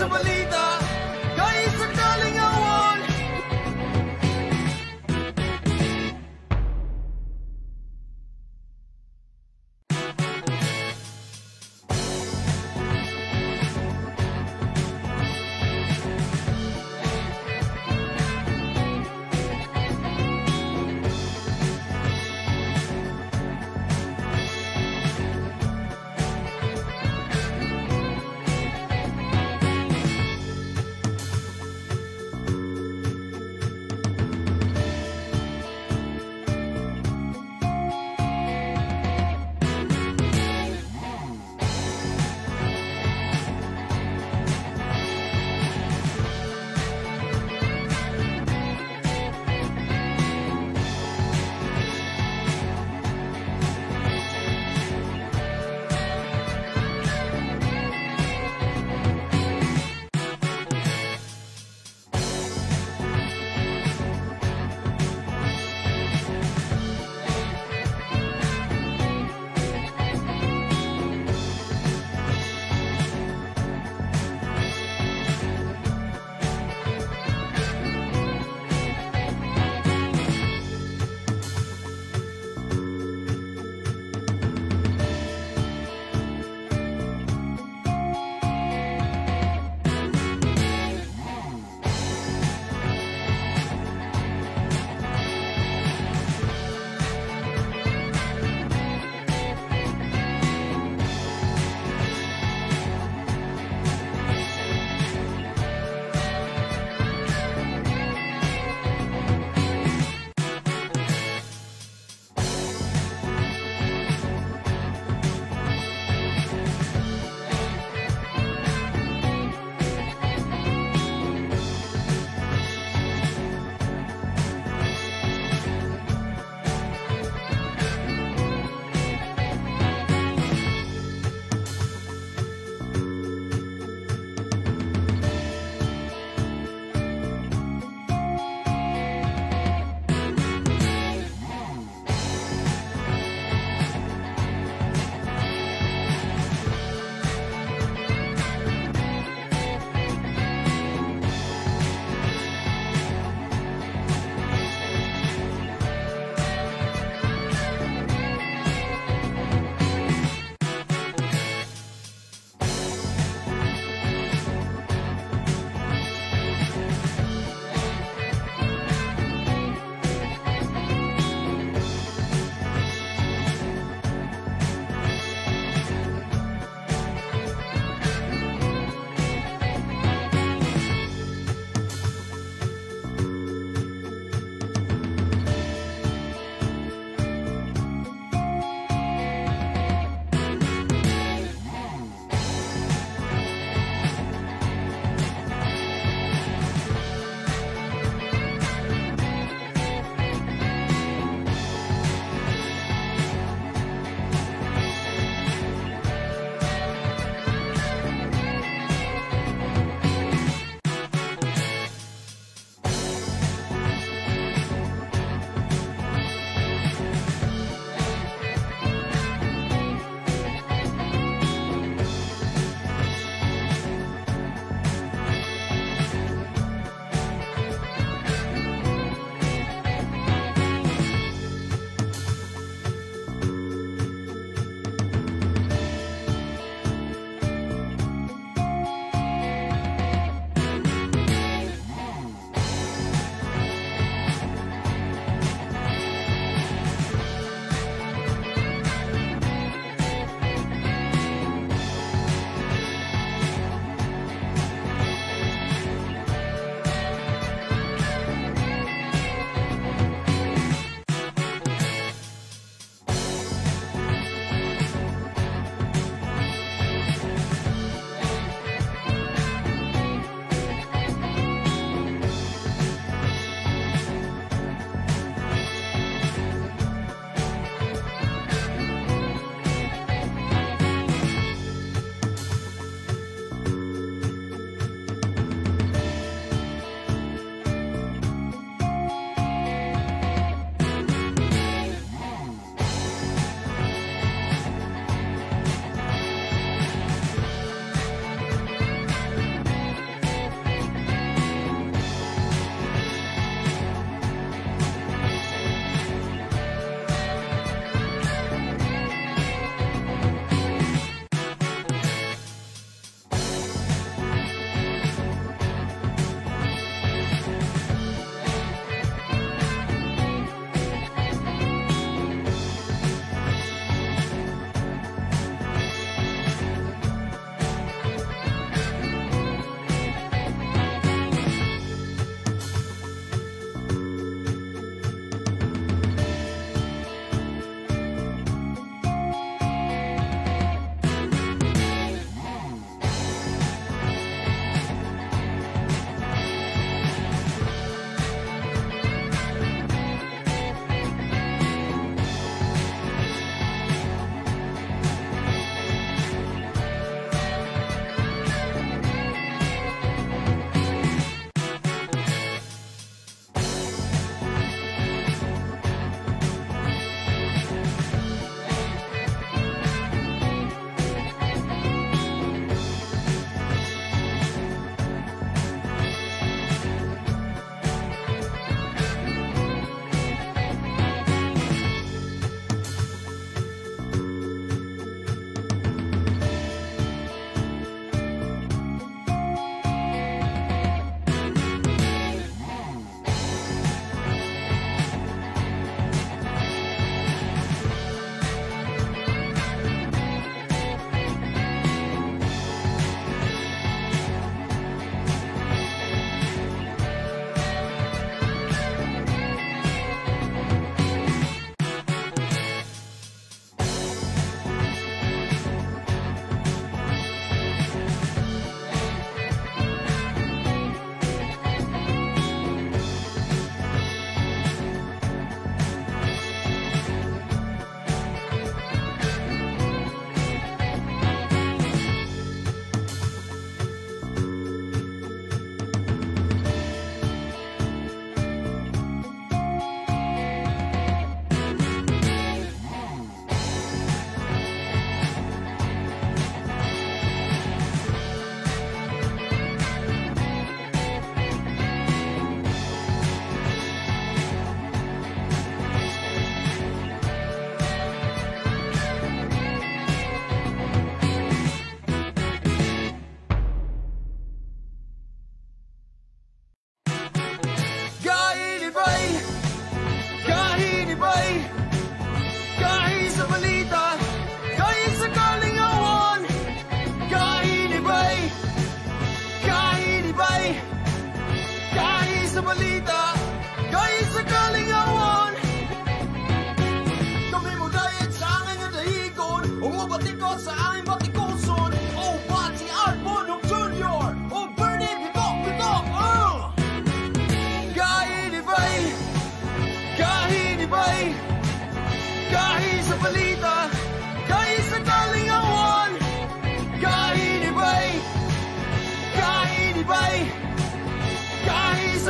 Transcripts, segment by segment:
Sa balita, kay sa kalingawan.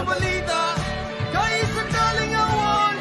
Sa balita. Kaysa kalingawan.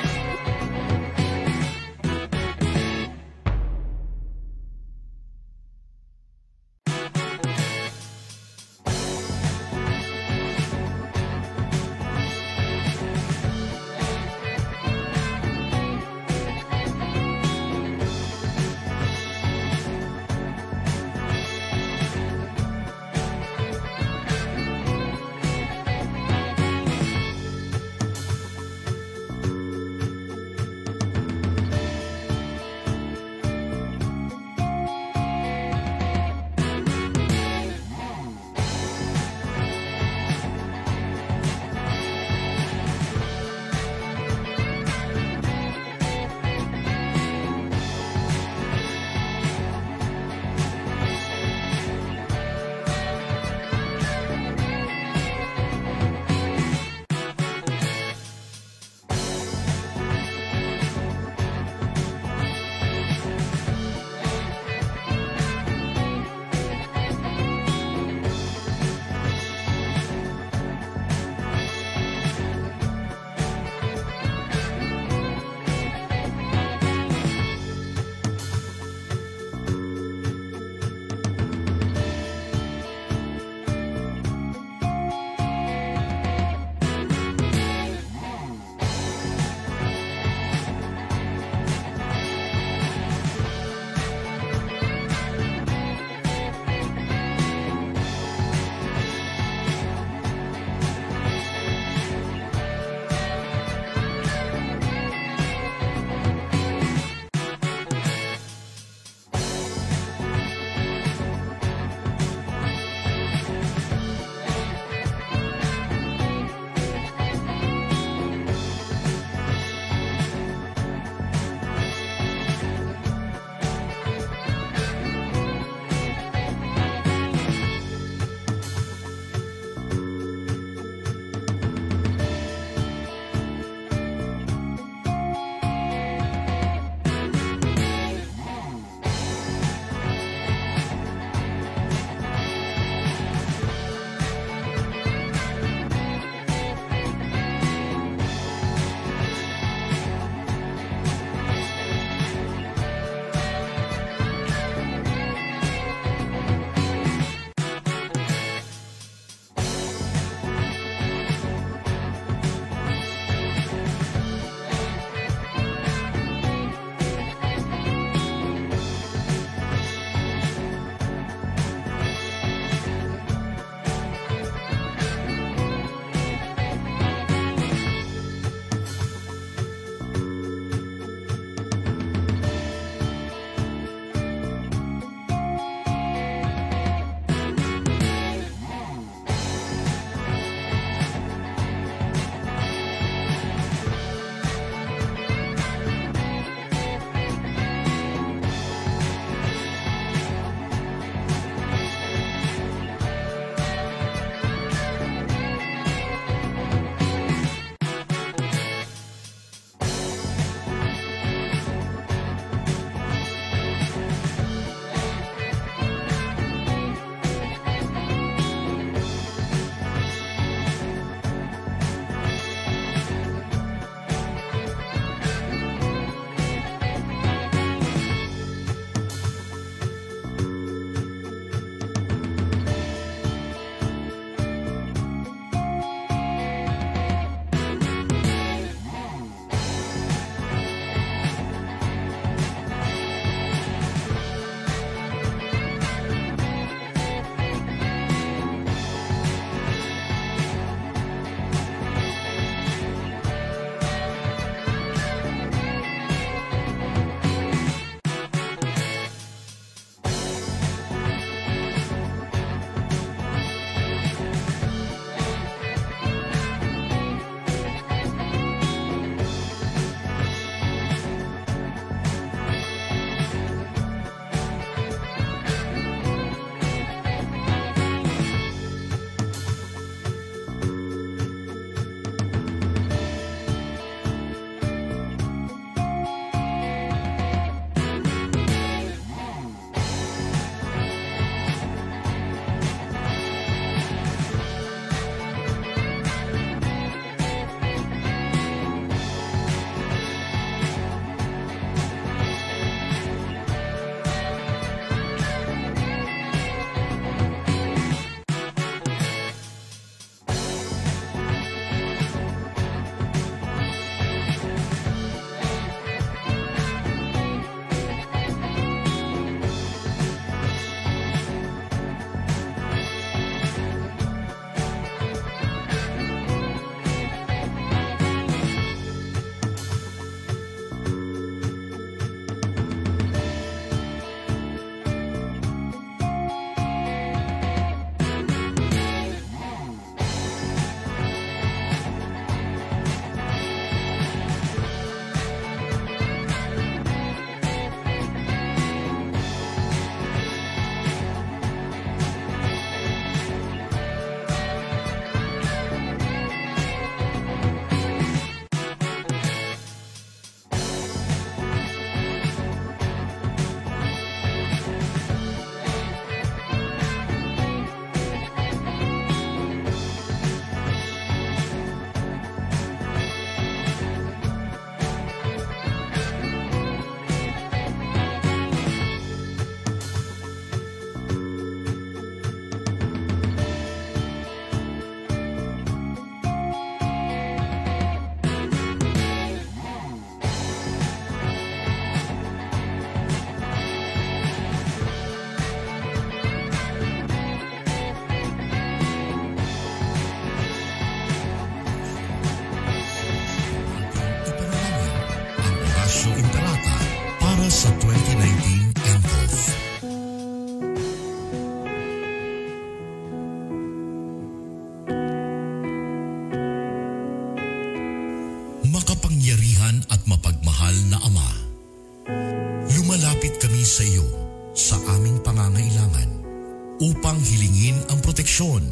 upang hilingin ang proteksyon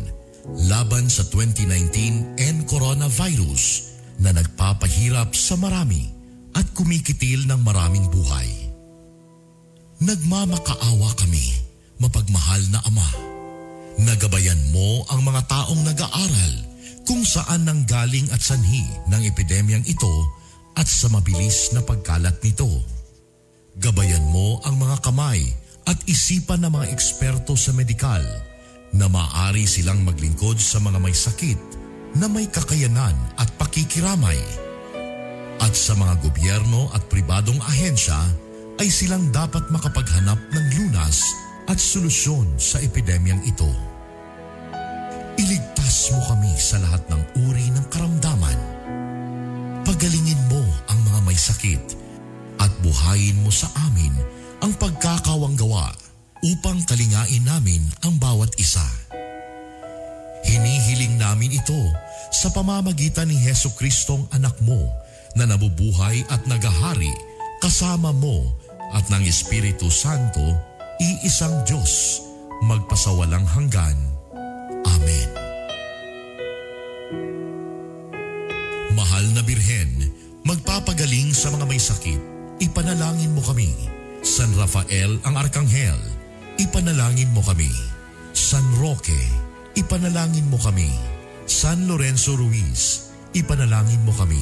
laban sa 2019 N coronavirus na nagpapahirap sa marami at kumikitil ng maraming buhay. Nagmamakaawa kami, mapagmahal na Ama. Nagabayan mo ang mga taong nag-aaral kung saan nanggaling at sanhi ng epidemyang ito at sa mabilis na pagkalat nito. Gabayan mo ang mga kamay at isipan ng mga eksperto sa medikal na maaari silang maglingkod sa mga may sakit na may kakayanan at pakikiramay. At sa mga gobyerno at pribadong ahensya ay silang dapat makapaghanap ng lunas at solusyon sa epidemyang ito. Iligtas mo kami sa lahat ng uri ng karamdaman. Pagalingin mo ang mga may sakit at buhayin mo sa amin ang pagkakawanggawa upang kalingain namin ang bawat isa. Hinihiling namin ito sa pamamagitan ni Heso Kristong anak mo na nabubuhay at nagahari kasama mo at ng Espiritu Santo, iisang Diyos, magpasawalang hanggan. Amen. Mahal na Birhen, magpapagaling sa mga may sakit, ipanalangin mo kami. San Rafael ang Arkanghel, ipanalangin mo kami. San Roque, ipanalangin mo kami. San Lorenzo Ruiz, ipanalangin mo kami.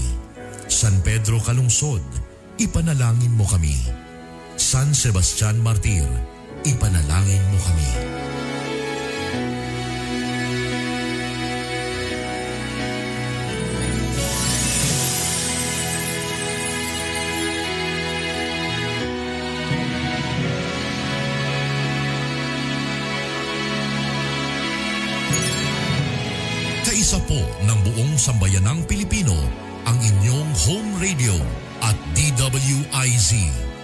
San Pedro Calungsod, ipanalangin mo kami. San Sebastian Martir, ipanalangin mo kami. Kaisa po ng buong sambayanang Pilipino ang inyong home radio at DWIZ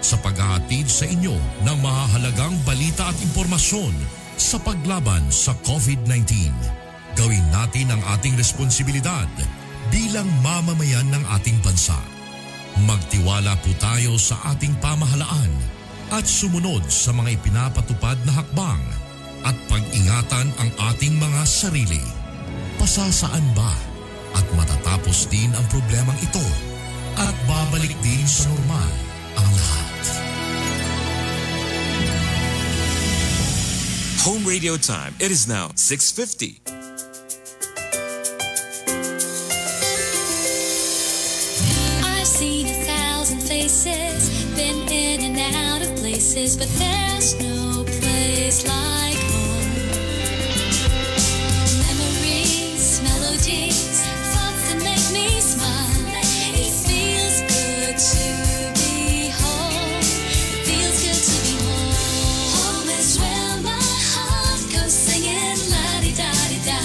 sa paghahatid sa inyo ng mahahalagang balita at impormasyon sa paglaban sa COVID-19. Gawin natin ang ating responsibilidad bilang mamamayan ng ating bansa. Magtiwala po tayo sa ating pamahalaan at sumunod sa mga ipinapatupad na hakbang at pag-ingatan ang ating mga sarili. Pasasaan ba at matatapos din ang problemang ito at babalik din sa normal ang lahat. Home radio time. It is now 6:50. I've seen 1,000 faces, been in and out of places, but there's no place like home. Memories, melodies, thoughts that make me smile. It feels good to be home. It feels good to be home. Home is where my heart goes singing la-di-da-di-da.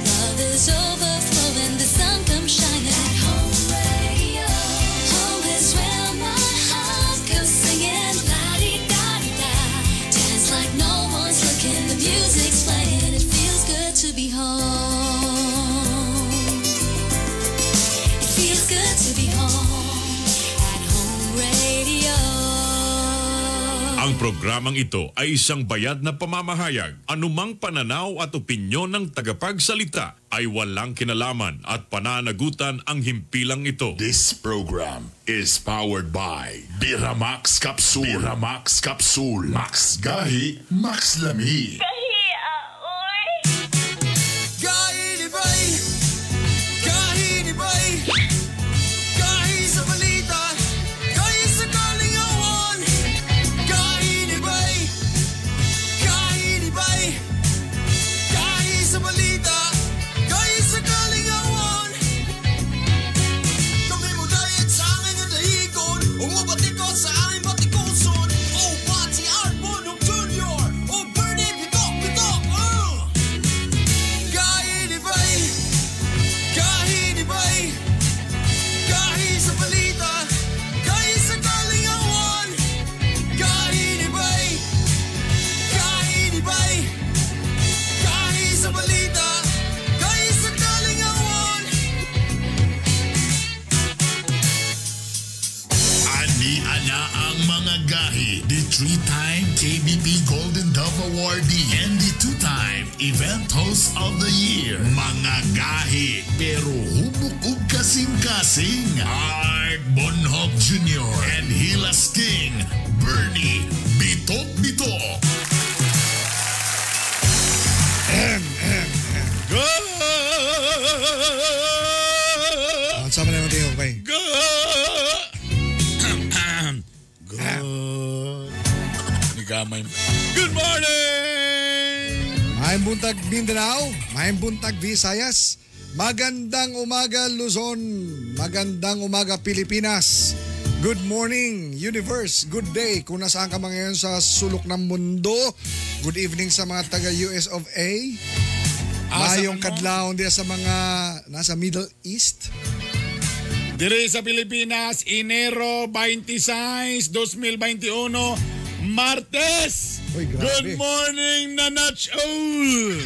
Love is overflowing, the sun comes shining. At home radio. Home is where my heart goes singing la-di-da-di-da. Dance like no one's looking, the music's playing. It feels good to be home. It feels good to be home. At home radio. Ang programang ito ay isang bayad na pamamahayag. Anumang pananaw at opinyon ng tagapagsalita ay walang kinalaman at pananagutan ang himpilang ito. This program is powered by Biramax Capsule. Biramax Capsule. Max Gahi, Max Lami. Gahinibay, gahinibay, gahi sa balita, gahi sa kalingawan. Gahinibay, gahinibay, gahi sa balita, gahi sa kalingawan. Kami mo dayat sa angin nga dahigon, umubatikot sa aming batikuson. O Pati Art Bonong Jr., o Bernie Bitok Bitok, Gahinibay, gahinibay, gahi sa balita, gahi sa kalingawan. Gahinibay, gahinibay, gahi sa balita, gahi sa kalingawan. Ani ana ang mga gahi. The three-time KBP Golden Dove Awardee and the two-time Event Host of the Year. Mga gahi pero hubok ug kasing-kasing. Art Bonhoc Jr. and Hilas King, Bernie Bitok Bitok. Good! Ang sama naman tayo, bay. Good! Good. Nigamay. Good morning! Maayong buntag Mindanao, maayong buntag Visayas. Magandang umaga Luzon, magandang umaga Pilipinas. Good morning universe, good day kung nasaan ka man ngayon sa sulok ng mundo. Good evening sa mga taga US of A. Maayong Sa ano? kadlawon diya sa mga nasa Middle East. Dire sa Pilipinas, Enero 26, 2021, Martes! Uy, grabe. Good morning, Nanach Ol!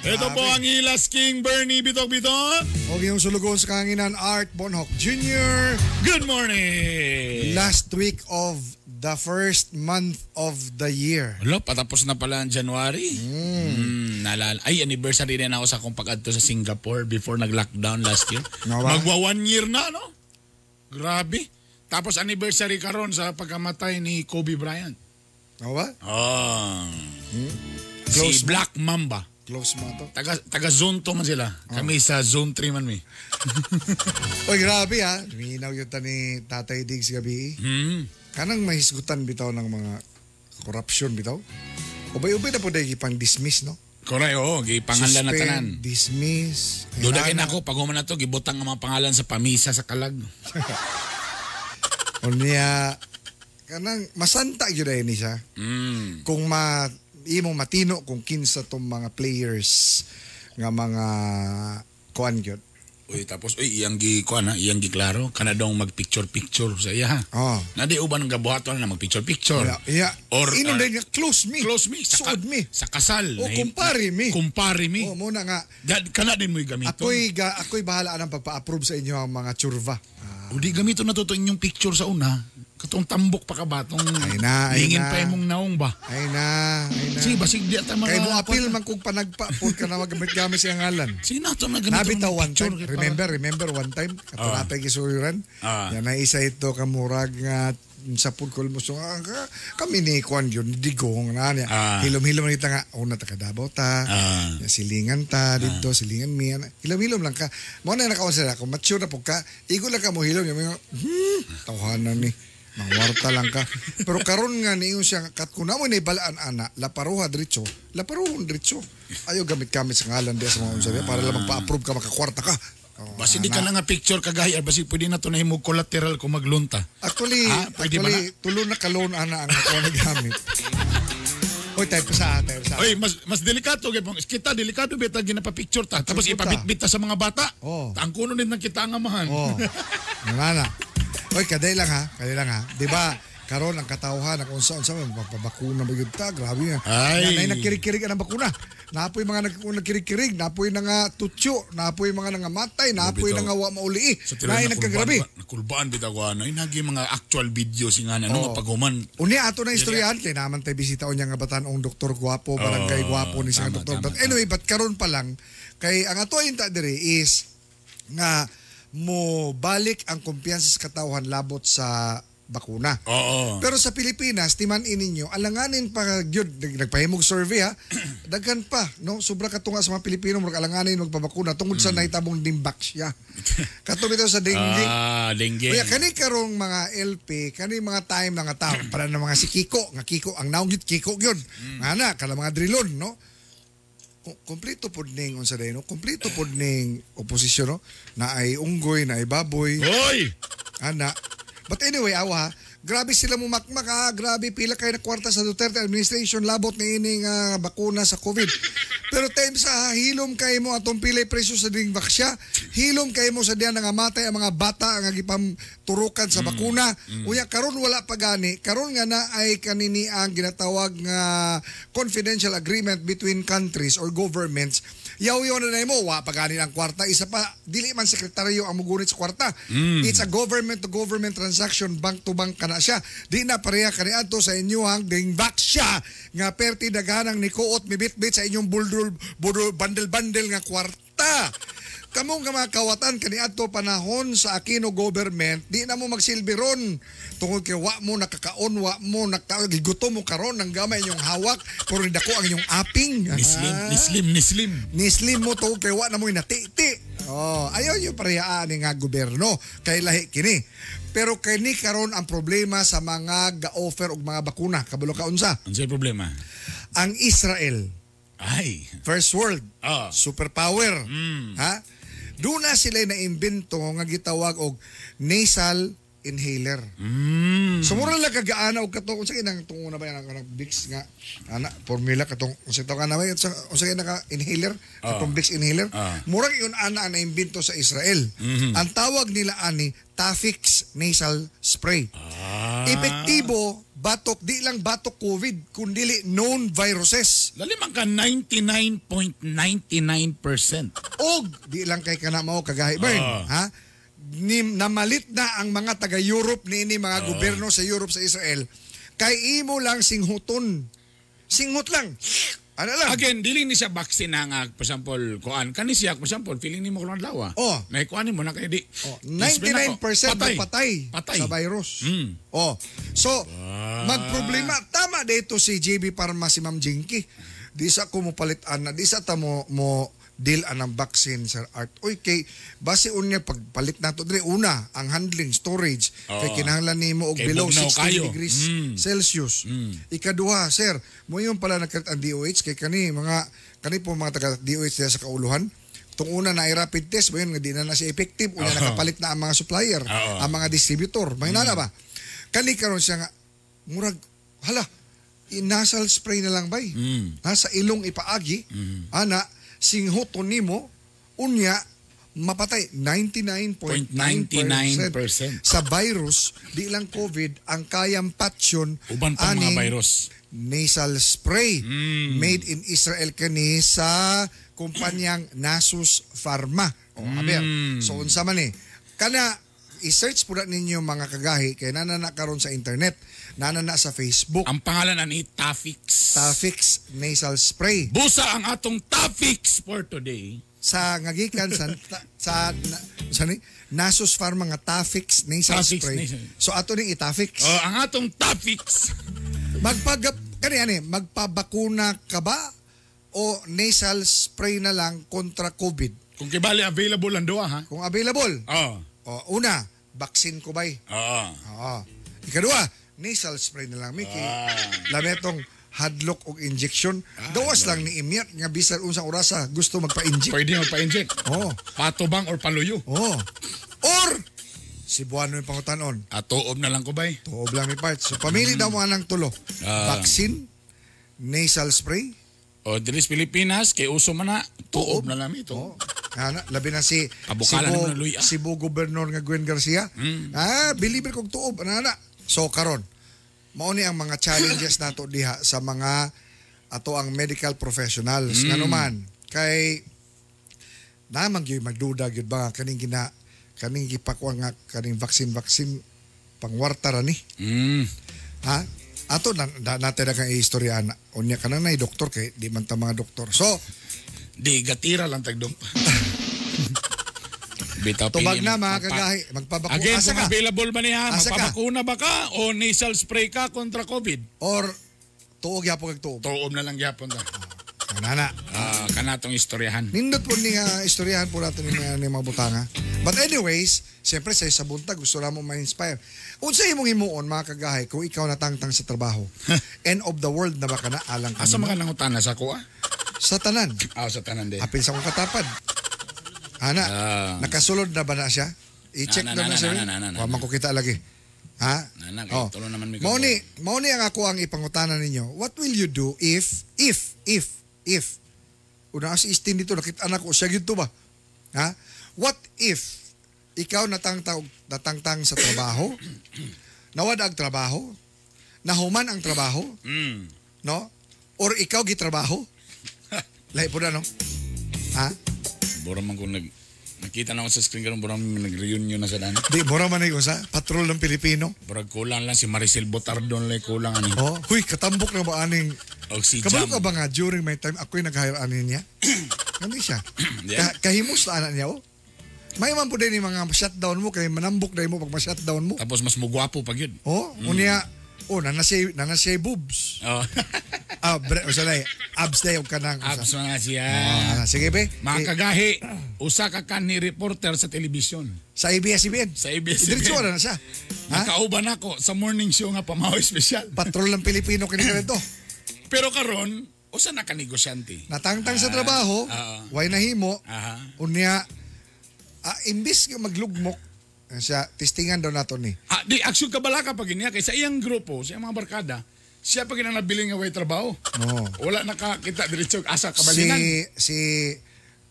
Ito Grabe. po ang Hilas King Bernie Bitok Bitok. O yung sulugon sa kahanginan, Art Bonhoc Jr. Good morning! Last week of the first month of the year. Wala, patapos na pala ang January. Naalala. Ay, anniversary rin ako sa akong pag-adto sa Singapore before nag-lockdown last year. Nga ba? Magwa 1 year na, no? Grabe. Tapos anniversary karon sa pagkamatay ni Kobe Bryant. Ano ba? Oh. Close Si Black Mamba. Close mo to. Taga Zone 2 man sila. Kami sa Zone 3 man mi. Oy, grabe ha. Minaw yun ta ni Tatay Diggs gabi. Kanang mahisgutan bitaw ng mga corruption bitaw. Ubay-ubay na po dahil pang dismiss, no? Correct, oo. Gipanganlan na tanan. Suspend, dismiss. Duda kay Kailangan. nako pag human na to, gibutang ang mga pangalan sa pamisa sa kalag. O niya, kanang masanta yun ay ni siya. Kung imong matino kung kinsa tong mga players nga mga kuan gyud. Uy, tapos uy, iyang gi kuan ha, iyang gi klaro kana daw mag-picture picture sa iya. ha. Oh. Na di uban ang gabuhaton na mag-picture picture. Yeah, yeah. Or Inom din nga, close me. Close me sa, Suod me. Sa kasal. O, kumpare me. Kumpare me. Oh, muna nga. Kana din mo'y gamiton. Ako'y bahala ng pagpa-approve sa inyo ang mga tsurva. O di gamiton na to inyong picture sa una. Katong tambok pa ka ba? Tong Ay na, ay lingin na. pa imong naong ba? Ay na, ay na. Sige, basig di ata mga... Kay mo apil man kung panagpa po ka na magamit-gamit sa ngalan. Sige na, ito na gamiton Nabitaw ng one picture time. kay para- Remember one time. Katunatay gisuyuran. Yan na isa ito kamurag nga sa pugkol mo. So, kami ni Kwan yun, digong na niya. Hilom-hilom na kita nga, una ta Davao ta, ya, silingan ta, dito, silingan mi. ana. Hilom-hilom lang ka. Mo na nakaon sila, kung mature na po ka, igo lang ka mo hilom. Yung mga, tawhanan ni. Mangwarta lang ka. Pero karon nga niyon siya, kat kung namo ni balaan ana, laparuha diretso, laparuhon diretso. Ayaw gamit-gamit sa ngalan diya sa mga unsa diya para lang magpa-approve ka, makakwarta ka. Oh, Basi di ka ana. na nga picture kagaya, basi pwede na to na himog collateral kung maglunta. Actually, Pwede ba actually, tulo na ka-loan ana ang ako nagamit. Oy, type sa, type sa. Oy, mas delikato gyud kita delikado beta ginapa-picture ta. Tapos Sure, puta. ipabitbit ta sa mga bata. Oh. Ang kuno din ng kita ang amahan. Oh. Nga na. Oy, kaday lang ha, kaday lang ha. 'Di ba? Karon ang katawhan ang unsa-unsa man magpabakuna ba gyud ta, grabe nga. Ay. Nay nagkirig-kirig ang bakuna. Napoy mga nagkirig-kirig, napoy na nga tutyo, napoy mga nangamatay, napoy Bitaw. na nga wa mauli. Sa tiray Nay nagkagrabe. Nakulbaan bitaw ko ano, inagi mga actual video si nga na ano Oo. nga paghuman. Unya ato na istoryahan kay naman tay bisita unya nga batan-ong doktor gwapo, barangay Oo, gwapo ni siya tama, doktor. tama, But anyway, but karon pa lang kay ang ato inta diri is nga mo balik ang kumpiyansa sa katawhan labot sa bakuna. Oo. Pero sa Pilipinas, timan-in ninyo, alanganin pa gyud nagpahimog survey ha. Daghan pa, no? Sobra katunga sa mga Pilipino murag alanganin magpabakuna tungod sa nahitabong dimbaksya. Kato bitaw sa dengue. Ah, dengue. Kuya, kani karong mga LP, kani mga time na nga tao, para na mga si Kiko, nga Kiko, ang naong gyud Kiko gyud. Nga na, kala mga drilon, no? Kompleto pod ning unsa day, no? Kompleto pod ning oposisyon, no? Na ay unggoy, na ay baboy. Hoy! Ana. But anyway, awa, grabe sila mumakmak ha. Grabe, pila kayo na kwarta sa Duterte administration labot ni ining bakuna sa COVID. Pero time sa hilom kay mo atong pilay presyo sa Dengvaxia, hilom kay mo sa diyan nangamatay ang mga bata ang gipamturukan sa bakuna. Unya karon wala pa gani, karon nga na ay kanini ang ginatawag nga confidential agreement between countries or governments. Yaw-yaw na mo, wa pa gani ang kwarta. Isa pa, dili man sekretaryo ang mugunit sa kwarta. It's a government to government transaction, bank to bank kana siya. Di na pareha kaniadto sa inyuhang Dengvaxia nga perti daghanang nikuot mibitbit sa inyong buldul bandel-bandel nga kwarta. Kamong nga mga kawatan kaniadto panahon sa Aquino government, di na mo magsilbi ron tungod kay wa mo nakakaon, wa mo gigutom mo karon ng gamay inyong hawak pero dako ang inyong aping. Nislim, nislim, nislim. Nislim mo tungod kay wa na mo natiti. Oh, ayaw nyo parehaan ni nga gobyerno kay lahi kini. Pero kini karon ang problema sa mga ga-offer og mga bakuna. Kabalo ka unsa? Unsay problema? Ang Israel. Ay. First world. Superpower. Ha? Doon na sila na-imbento nga gitawag og nasal inhaler. So mura lang kagaana og katong unsa kinang tungo na ba yan ang Vicks nga ana formula katong unsa tawag na ba unsa naka inhaler katong Vicks inhaler. Murag yun ana ang naimbento sa Israel. Ang tawag nila ani Tafix nasal spray. Epektibo batok di lang batok COVID kundili known viruses. Dali man ka 99.99%. Og di lang kay kana mao kagahi Bern, ha? Namalit na ang mga taga-Europe niini mga gobyerno sa Europe sa Israel. Kay imo lang singhuton. Singhut lang. Ano lang? Again, dili ni siya vaccine na nga, for example, kuan. Kani siya, for example, feeling nimo kung adlaw. Oh. May kuan mo na kay di. Oh, 99% patay. patay, patay sa virus. Oh. So, magproblema. Tama dito si JB Parma, si Ma'am Jinky. Di sa ko mo palit ana, di sa ta mo deal anang vaccine, Sir Art. Uy, kay base unya pagpalit nato diri una ang handling storage kay kinahanglan nimo og kay below bugnaw 60 kayo. degrees Celsius. Ikaduha, sir, mo yung pala nagkarit ang DOH kay kani mga kani po mga taga DOH diya sa kauluhan. Tung una na rapid test mo yun nga di na na siya effective, una nakapalit na ang mga supplier, ang mga distributor. May nana ba? Kani karon siya nga murag hala nasal spray na lang bay. Ha, sa ilong ipaagi, ana singhuton nimo unya mapatay 99.99% sa virus, di lang COVID ang kayang patsyon uban pang mga virus. Nasal spray made in Israel kani sa kumpanyang Nasus Pharma. O aber, so unsa man ni? Kana i-search po na ninyo mga kagahi kay nana na karon sa internet, nana na sa Facebook. Ang pangalan ani Tafix. Tafix nasal spray. Busa ang atong Tafix for today. Sa ngagikan sa sa, sa ni Nasus Pharma nga Tafix nasal Tafix spray. Nasal. So ato ning itafix. Oh, ang atong Tafix. Magpag kani ani magpabakuna ka ba o nasal spray na lang kontra COVID? Kung kibali available ang duha ha. Kung available. Oh. O, una, vaccine ko bay. Oo. Oo. Ikaduha, nasal spray na lang, Mickey. Lametong hadlok og injection. Gawas lang ni Imyat nga bisan unsang orasa gusto magpa-inject. Pwede magpa-inject. Oo. Patubang or paluyo. Oo. Or Cebuano yung pangutanon. Tuob na lang ko bay. Tuob lang mi parts. So pamili daw mo anang tulo. Vaccine, nasal spray. O dilis Pilipinas kay uso man na tuob na lang ito. Oo. Ana, labi na si Kabukalan Cebu, naman na luya. Cebu Governor nga Gwen Garcia. Believer kog tuob ana na. So karon mao ni ang mga challenges nato diha sa mga ato ang medical professionals ngano man kay namang gyud magduda gyud ba kaning gina kaning gipakwa nga kaning vaccine pangwarta ra ni. Ha? Ato na, natin na kang istorya ana. Unya ka na nay doktor kay di man ta mga doktor. So di gatira lang tagdong. Bitaw tubag pili na mga kagahi, magpabakuna. Again, Asa kung ka? available ba niya, Asa ka? magpabakuna ba ka o nasal spray ka kontra COVID? Or tuog gyapon kag tuog. Tuob na lang gyapon ta. Nana. Kanatong istoryahan. Nindot po ni nga istoryahan po natin ni mga butanga. But anyways, siyempre sa buntag gusto na mo ma-inspire. Unsa imong himuon mga kagahi kung ikaw natangtang sa trabaho? End of the world na ba ka na alang Asa kanimo? mga nangutana sa kuha? Sa tanan. Sa tanan din. Apil sa akong katapad. Ana, nakasulod na ba na siya? I-check na na siya. Na. Wa man ko kita lagi. Ha? Na, kay tulo naman mi Mao ni ang ako ang ipangutana ninyo. What will you do if Una si Istin dito nakita na ko siya gyud to ba? Ha? What if ikaw natangtang natangtang sa trabaho, nawad ang trabaho, nahuman ang trabaho, no? Or ikaw gitrabaho? Lahi po na, no? Ha? Bura man kung nakita na ako sa screen karon, bura man nag-reunion na sa daan. Di, mura man na sa patrol ng Pilipino. Burag kulang lang si Maricel Botardon lang kulang ani. Oh, huy, katambok na ba aning Og si Kabalo Jam. ka ba nga during my time ako'y nag-hire ani niya? Ano siya? Yeah. Kahimos na anak niya, oh. May man po din yung mga shutdown mo kay manambok na mo pag ma-shutdown mo. Tapos mas mugwapo pag yun. Oh, unya, oh, nanasay boobs. Oh. Ah, bre, o sanay, abs na yung kanang. Abs na siya. Ah, sige, be. Mga Eh, kagahi, usa ka kan ni reporter sa telebisyon. Sa ABS-CBN. Sa ABS-CBN. Diretso na siya. Ha? Nakauban ako sa morning show nga pamaw espesyal. Patrol ng Pilipino kini kanito. Pero karon, usa na ka negosyante. Natangtang sa trabaho, way nahimo. Unya, imbis nga maglugmok, siya, testingan daw nato ni. Ah, di action ka bala ka pag niya kay sa iyang grupo, sa iyang mga barkada, siya pag nabiling nga way trabaho. Oo. Wala nakakita diretso asa kabalinan. Si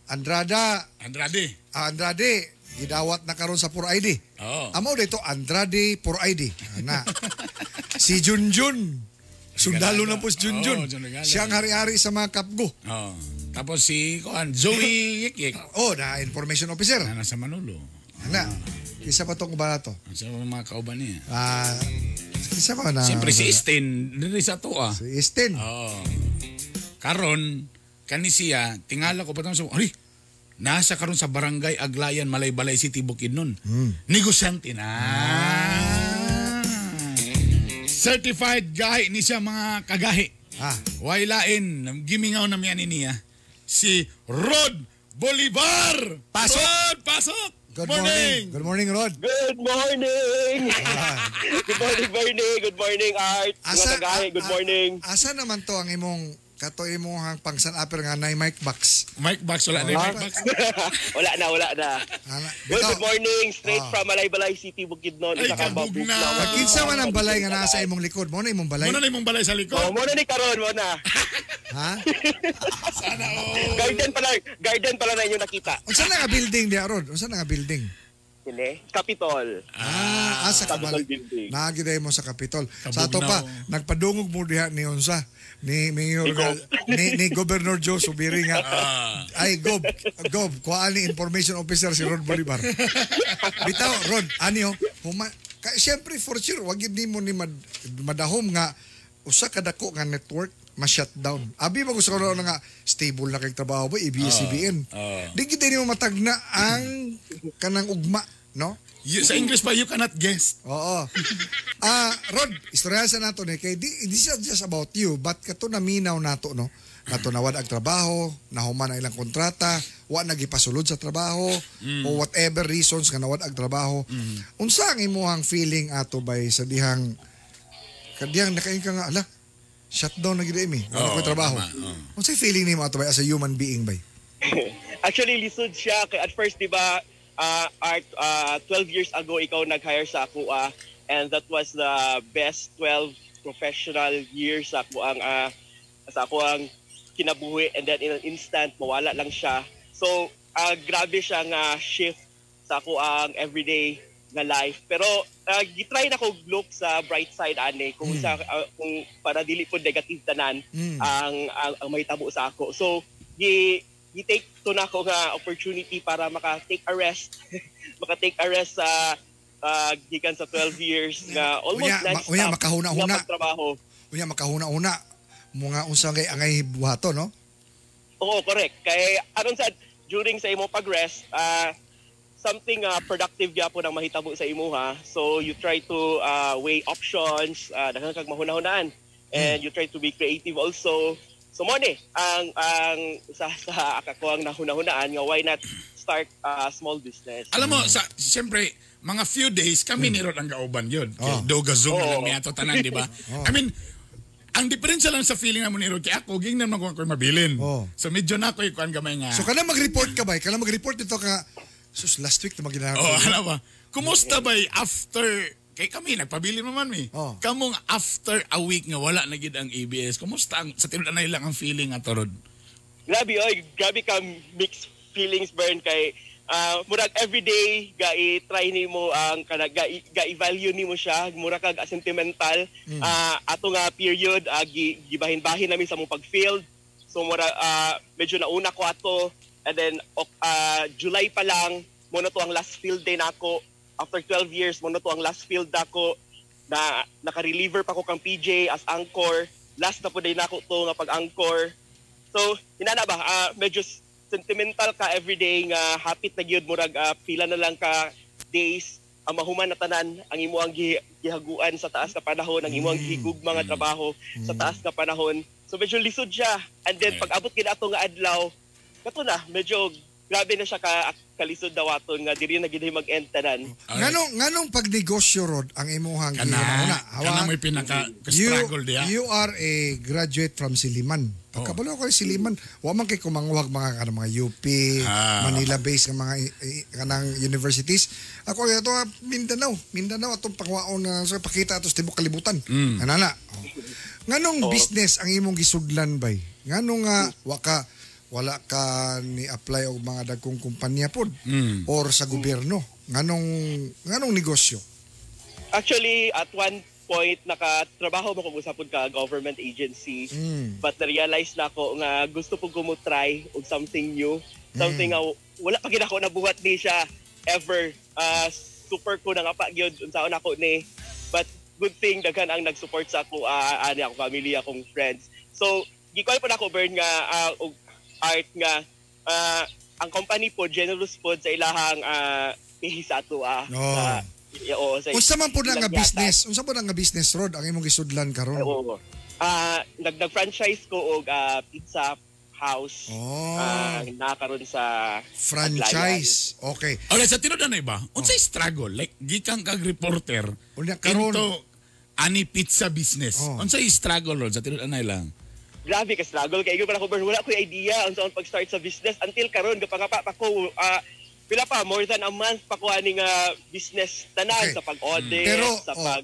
Andrada, Andrade. Andrade, gidawat na karon sa 4ID. Oo. Amo dito Andrade 4ID. Ana. Si Junjun. Sundalo na po si Junjun. Oo, Jun Regalo. Siya ang hari-hari sa mga kapgo. Oo. Tapos si kuan Zoe Yik Yik. Oh, na information officer. Na nasa Manolo. Ana. Isa pa tong barato. Ang sa mga kauban niya. Ah, isa pa na. Siyempre si Easton, diri sa to ah. Si Easton. Oo. Karon kani siya, tingala ko pa sa ay, nasa karon sa Barangay Aglayan, Malaybalay City, Bukidnon. Negosyante na. Certified gahi ni siya mga kagahi. Ah. Way lain, gimingaw na miya ni niya. Si Rod Bolivar! Pasok! Rod, pasok! Good morning. Good morning, Rod. Good morning! Good morning, Bernie. Good morning, Art. Mga kagahi, good morning. Asa naman to ang imong kato imong pangsan upper nga nay mic box. Mic box, wala na yung mic box. Wala na, wala na. Ana, Well, bitaw. good morning. Straight Ah. from Malaybalay City, Bukidnon. Ay, Isa ka kabugnaw. Kinsa man ang balay nga naa sa imong likod? Mo na imong balay. Muna na imong balay sa likod. Oh, muna ni karon, muna. Ha? Sana all. Garden pala na inyong nakita. Unsa na nga building diha, Rod? Unsa na nga building? Kini, Capitol. Ah, sa Capitol Kabal. building. Nagiday mo sa Capitol. Sa ato Kabugnaw. pa, nagpadungog mo diha ni unsa ni Mayor Ni Gob. ni Governor Joe Subiri nga. Ay Gob, Gob, kuhaan ni information officer si Rod Bolivar. Bitaw Rod, ani oh, huma ka, siyempre for sure wag yun nimo ni madahom nga usa ka dako nga network ma-shutdown. Abi ba gusto ko na nga stable na kay trabaho ba ABS-CBN. Di gid nimo matagna ang kanang ugma, no? Sa English pa, you cannot guess. Oo. Ah, Rod, istorya sa nato ni kay di this is just about you but kato naminaw nato no. Nato nawad ang trabaho, nahuman ang ilang kontrata, wa nagipasulod sa trabaho o whatever reasons nga nawad ang trabaho. Unsa ang imuhang feeling ato bay sa dihang kadiyang nakain ka nga ala shutdown na gid mi. Wala Oo, ko'y trabaho. tama, oo. Unsay feeling nimo ato bay as a human being bay? Actually, lisod siya. Kay at first, di ba, Art, 12 years ago, ikaw nag-hire sa ako, and that was the best 12 professional years sa ako ang kinabuhi, and then in an instant mawala lang siya. So, grabe siya nga shift sa ako ang everyday nga life. Pero gitry na ko look sa bright side ani kung sa kung para dili po negative tanan ang mahitabo sa ako. So, gi gi-take to na ako nga opportunity para maka-take a rest. Maka-take a rest sa gikan sa 12 years nga almost Unya, non-stop unya, makahuna-huna. nga pagtrabaho. Unya makahuna-una mo nga unsa kay angay buhaton no? Oo, correct. Kay aron sa during sa imo pag-rest, something productive gyapon ang mahitabo sa imuha. So you try to weigh options, daghan kag mahuna-hunaan and you try to be creative also. So mo ni ang sa ako ang nahuna-hunaan nga why not start a small business. Alam mo, sa, siyempre, mga few days, kami ni Rod ang kauban yun. Oh. Kay Doga Zoom na lang Oo. niya to tanan, di ba? I mean, ang diferensya lang sa feeling namo ni Rod, kay ako, gingnan man ko ako'y mabilin. Oh. So medyo na ako'y kuan gamay nga. So kana mag-report ka ba? Kana mag-report dito ka sus last week na maginawa. Oh, alam ba? Kumusta ba after kay kami nagpabilin man mi. Oh. Kamong after a week nga wala na gid ang ABS. Kumusta ang sa tinud-anay lang ang feeling ato Rod? Grabe oy, grabe ka mixed feelings, Bern, kay murag everyday ga i-try nimo ang kana ga i-value nimo siya, mura kag sentimental. Ato nga period, gibahin-bahin namin sa mong pag-field. So mura medyo nauna ko ato, and then July pa lang mo na to ang last field day nako. After 12 years mo na to ang last field nako na naka-reliever pa ko kang PJ as anchor. Last na po day nako to nga pag-anchor. So, inana ba, medyo sentimental ka everyday nga hapit na gyud, murag pila na lang ka days ang mahuman na tanan ang imo ang gihaguan sa taas ka panahon, ang imo ang gihigugma nga trabaho sa taas ka panahon. So medyo lisod siya. And then pag abot gid ato nga adlaw, kato na medyo grabe na siya ka kalisod dawaton nga diri na gid mag-end tanan. Nganong pagnegosyo, Rod, ang imuhang Kana, kana may pinaka struggle diya. You are a graduate from Silliman. Pagkabalo ko Silliman, wa man kay kumanguhag mga kanang mga UP, Manila based nga mga kanang universities. Ako ato Mindanao atong pangwaon na so pakita ato sa tibuok kalibutan. Anana. Oh. Nganong business ang imong gisudlan bay? Nganong nga wala ka ni apply og mga dagkong kumpanya pod or sa gobyerno? Nganong negosyo? Actually, at one point nakatrabaho mo kung usapon ka government agency, but na-realize na ako nga gusto po ko mo try og something new, something nga wala pa gid ako nabuhat ni siya ever. Super ko na nga pa gyud unsaon ako ni, but good thing daghan ang nag-support sa ako, ani akong family, akong friends. So gikuan pa na ako, Bern, nga og art nga ang company po generous po sa ilahang pay sa ato sa Unsa man po na nga business? Unsa po na nga business, Rod, ang imong gisudlan karon? Oo. Nag-franchise ko og pizza house. Nakaron sa franchise. Okay. Alright, sa tinud na ba? Unsay struggle? Like gikan kag reporter karon into ani pizza business. Unsay struggle, Rod, sa tinud anay lang? Grabe ka struggle kay pa ako, wala ko idea unsa on pag-start sa business until karon gapangapa pa ko, pila pa more than a month pa ko ani nga business tanan, sa pag-audit, sa pag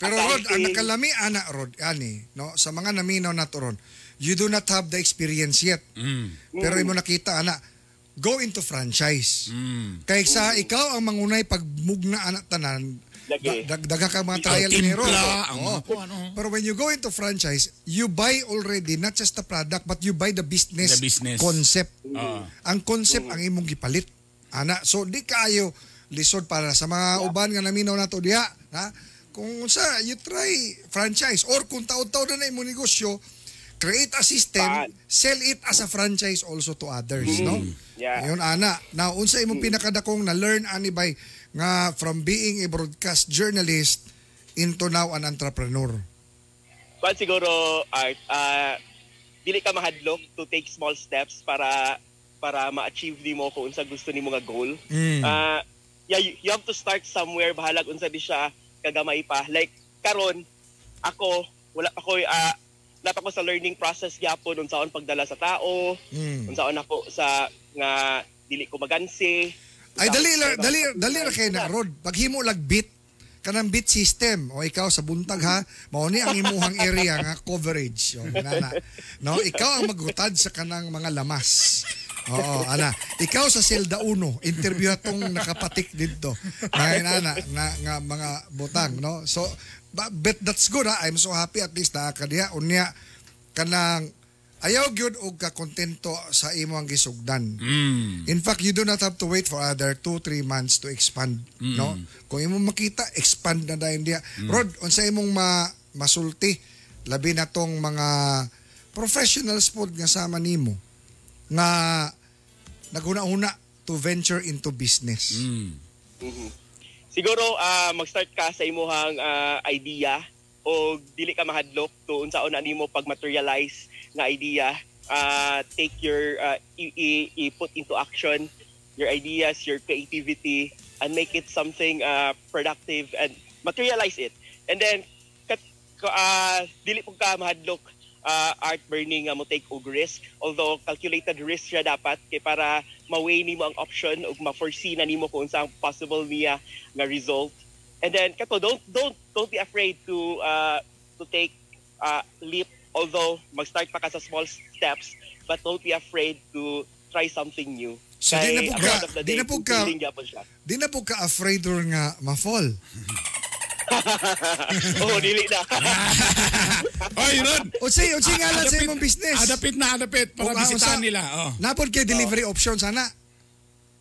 pero Rod, ang nakalami ana Rod ani no sa mga naminaw nato ron, you do not have the experience yet. Pero imo nakita ana, go into franchise. Kay sa ikaw ang mangunay pagmugna ana tanan, dagdaga ka mga trial and error. Pero when you go into franchise, you buy already not just the product but you buy the business, concept. Ang concept ang imong gipalit. Ana, so di kayo lisod para sa mga uban nga naminaw nato diha, ha? Kung sa you try franchise or kung taod-taod na imong negosyo, create a system, sell it as a franchise also to others, no? Yeah. Ayun, ana. Now, unsa imong pinakadakong na learn ani bay nga from being a broadcast journalist into now an entrepreneur? But siguro, Art, dili ka mahadlok to take small steps para ma-achieve nimo kung unsa gusto nimo nga goal. Yeah, you have to start somewhere, bahalag unsa di siya kagamay pa. Like karon ako wala pa ko napa ko sa learning process gyapon unsaon pagdala sa tao, unsaon ako sa nga dili ko magansi. Ay dali ra kay na Rod. Paghimo lag beat kanang beat system o ikaw sa buntag ha, mao ni ang imuhang area nga coverage. O nana. No, ikaw ang maghutad sa kanang mga lamas. Oo, ana. Ikaw sa Zelda 1, interview atong nakapatik didto. Mga ana na nga mga butang, no? So but that's good ha. I'm so happy at least naa ka diha. Unya kanang ayaw gyud og kakontento sa imo ang gisugdan. In fact, you do not have to wait for other 2-3 months to expand, no? Kung imo makita, expand na dayon diha. Rod, unsa imong masulti labi na tong mga professionals pod nga sama nimo nga naghuna-huna to venture into business? Siguro mag-start ka sa imuhang idea o dili ka mahadlok to unsaon na nimo pag-materialize nga idea. Take your i-put into action your ideas, your creativity, and make it something productive and materialize it. And then dili po ka mahadlok, art burning nga mo take og risk, although calculated risk siya dapat kay para ma-weigh nimo ang option ug ma-foresee na nimo kung unsa ang possible niya nga result. And then kato, don't be afraid to take leap, although mag-start pa ka sa small steps but don't be afraid to try something new. So, di na Kay po at ka- the end of the di day, na po ka- fulfilling gyapon siya. Di na po ka afraid ron nga ma-fall. Oo, dili na. Oy, Rod! Unsay ngalan sa imong business? Adapit na, adapit. Para bisitahan nila. Oh. Napod kay delivery option sana.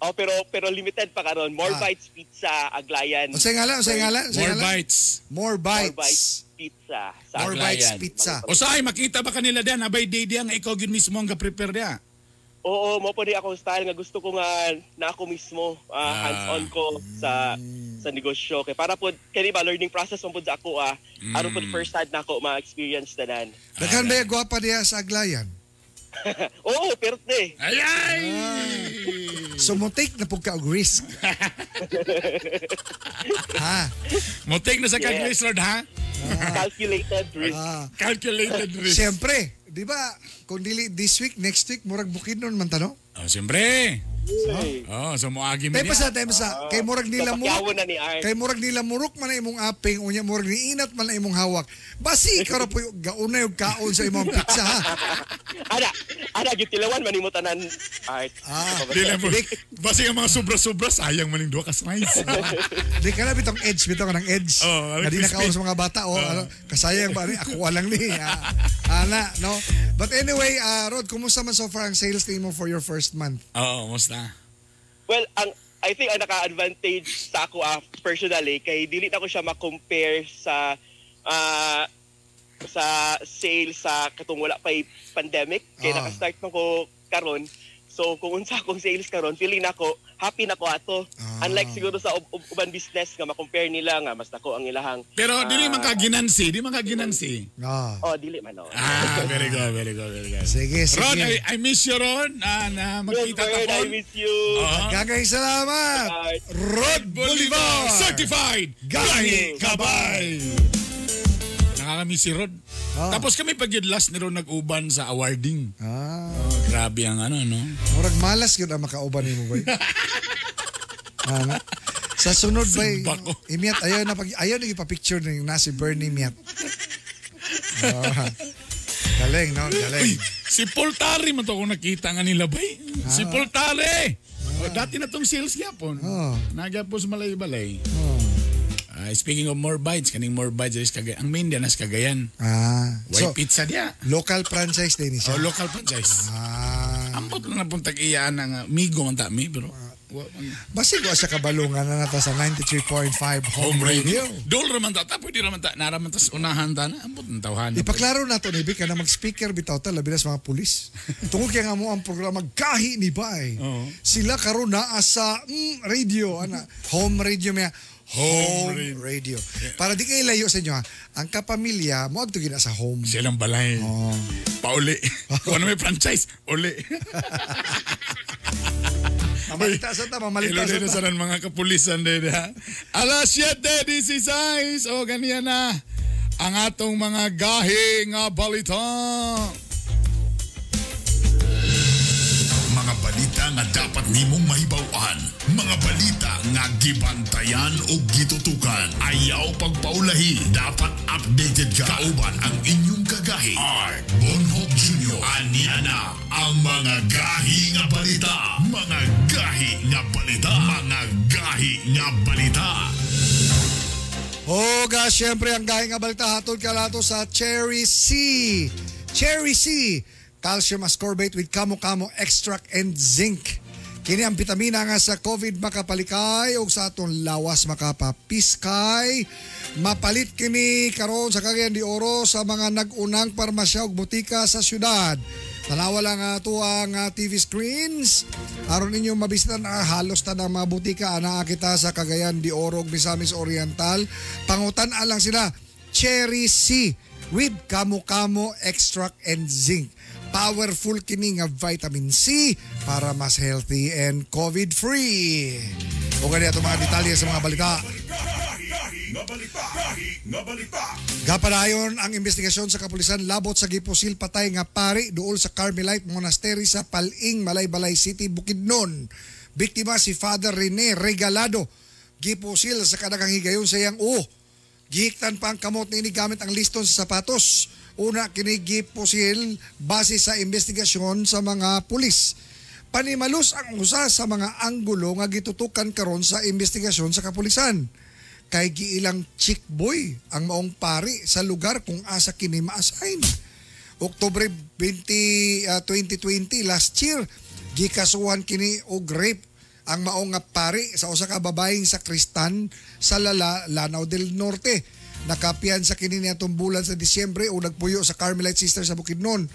Oh, pero limited pa karon. More Bites Pizza, Aglayan. Unsay ngalan? Unsay ngalan? Unsay More ngalan? Bites. More More Bites. Bites Pizza. Sa More Aglayan. Bites Pizza. Usahay, makita ba kanila diyan? Abay, day diyan, ikaw gyud mismo ang ga-prepare diya. Oo, mo po ni akong style nga gusto ko nga na ako mismo hands-on ko sa negosyo kay para pod kani ba learning process man pod sa ako aron pod first hand na ako ma-experience tanan. Daghan ba yung gwapa diya sa Aglayan? Oo, perte. Ay ay. So mo take na pud ka og risk. Ha? Mo take na sa Yes. kag risk, Rod, ha? Calculated risk. Calculated risk. Siyempre, di ba, kung dili this week, next week, murag Bukidnon man ta, no? Oh, siyempre. Uy. Oh, so moagi mi Tayo pa niya. sa, tayo pa sa. Kay murag nila So, pakyawan murok. na ni Art. Kay murag nila murok man na imong aping, unya murag ni inat man na imong hawak. Basi ikaw ra po yung gauna yung kaon sa imong pizza ha. Ana gitilawan man nimo tanan Art. Di lang po. Basi ang mga sobra-sobra, sayang man yung duha ka slice. Di ka na bitong edge, bitong ka ng edge. Oh, Na di na crispy. kaon sa mga bata. Oh, ano, kasayang ba ni? Ako lang ni. Ana, no? But anyway, Rod, kumusta man so far ang sales team mo for your first month? Oo, musta? Well, I think ang naka-advantage sa ako personally kay dili na ko siya ma-compare sa sa sales sa katong wala pay pandemic kay naka-start man ko karon. So kung unsa akong sales karon, feeling nako happy na ko ato. Unlike siguro sa uban business nga ma-compare nila nga mas dako ang ilahang. Pero dili man ka ginansi, di man ka ginansi. Oh, dili man oh. Ah, very good, very good, very good. Sige, sige. Ron, I miss you, Ron. Na magkita Yes, ta I miss you. Gagay salamat. Rod Bolivar. Certified Gahi Kabay. Nakakamiss si Rod. Tapos kami pag yun last ni Rod nag-uban sa awarding. Oh, grabe ang ano, no? Murag malas yun ang makauban nimo boy. Ana. Sa sunod bay, imiat ayaw na pag ayaw na ipapicture ni na si Bernie Miat. Galing no, galing. Uy, si Paul Tari man to akong nakita nga nila bay. Si Paul Tari. Oh, dati na tong sales gyapon. Oh. Nagyapon sa Malaybalay. Speaking of More Bites, kaning More Bites is Cagayan. Ang main diyan is Cagayan. Ah. White pizza diya. Local franchise din siya. Oh, local franchise. Ambot lang na pong tag-iyaan ng migo ang tami, pero Basig wa sa kabalungan na nata sa 93.5 Home Radio. Dol raman ta, pwede raman ta, naraman tas unahan ta na, ambot ng tawhan. Ipaklaro na to ni Vic, na mag-speaker bitaw ta labi na sa mga pulis. Tungod kay nga mo ang programa Gahi ni Bay. Sila karon naa sa radio ana, home radio miya. Home radio. Para di kayo layo sa inyo ha. Ang kapamilya mo adto gina sa home. Silang balay. Oh. Pauli. Kung ano may franchise, uli. Mamalita sa ta, mamalita Ilo sa din ta. sa nan mga kapulisan din ha. Alas 7:16 o ganiyan na ang atong mga gahi nga balita. Mga balita nga dapat nimong mahibaw-an. Mga balita nga gibantayan o gitutukan. Ayaw pagpaulahi. Dapat updated ka. Kauban ang inyong kagahi. Art Bonhoc Jr. Aniya na ang mga gahi nga balita. Mga gahi nga balita. Mga gahi nga balita. Oga, syempre ang gahi nga balita hatod ka lato sa Cherry C. Cherry C, calcium ascorbate with kamo-kamo extract and zinc. Kini ang bitamina nga sa COVID makapalikay o sa atong lawas makapapiskay. Mapalit kini karon sa Cagayan de Oro sa mga nag-unang parmasya ug butika sa syudad. Tanawa lang ato ang TV screens. Aron ninyo mabisitan halos tanang mga butika anaa kita sa Cagayan de Oro ug Misamis Oriental. Pangutan-an lang sila Cherry C with kamo-kamo extract and zinc. Powerful kini nga vitamin C para mas healthy and COVID-free. O gani ato mga detalye sa mga balita. Gapadayon ang investigasyon sa kapulisan labot sa gipusil patay nga pari duol sa Carmelite Monastery sa Paling, Malaybalay City, Bukidnon. Biktima si Father Rene Regalado. Gipusil sa kadagang higayon sa iyang uo. Gihiktan pa ang kamot niini gamit ang liston sa sapatos. Una kini gipusil base sa investigasyon sa mga pulis. Panimalus ang usa sa mga anggulo nga gitutukan karon sa investigasyon sa kapulisan. Kay giilang chick boy ang maong pari sa lugar kung asa kini ma-assign. Oktubre 20, 2020 last year, gikasuhan kini og rape ang maong nga pari sa usa ka babaeng sakristan sa Lala, Lanao del Norte. Nakapian sa kini niadtong bulan sa Disyembre o nagpuyo sa Carmelite Sisters sa Bukidnon.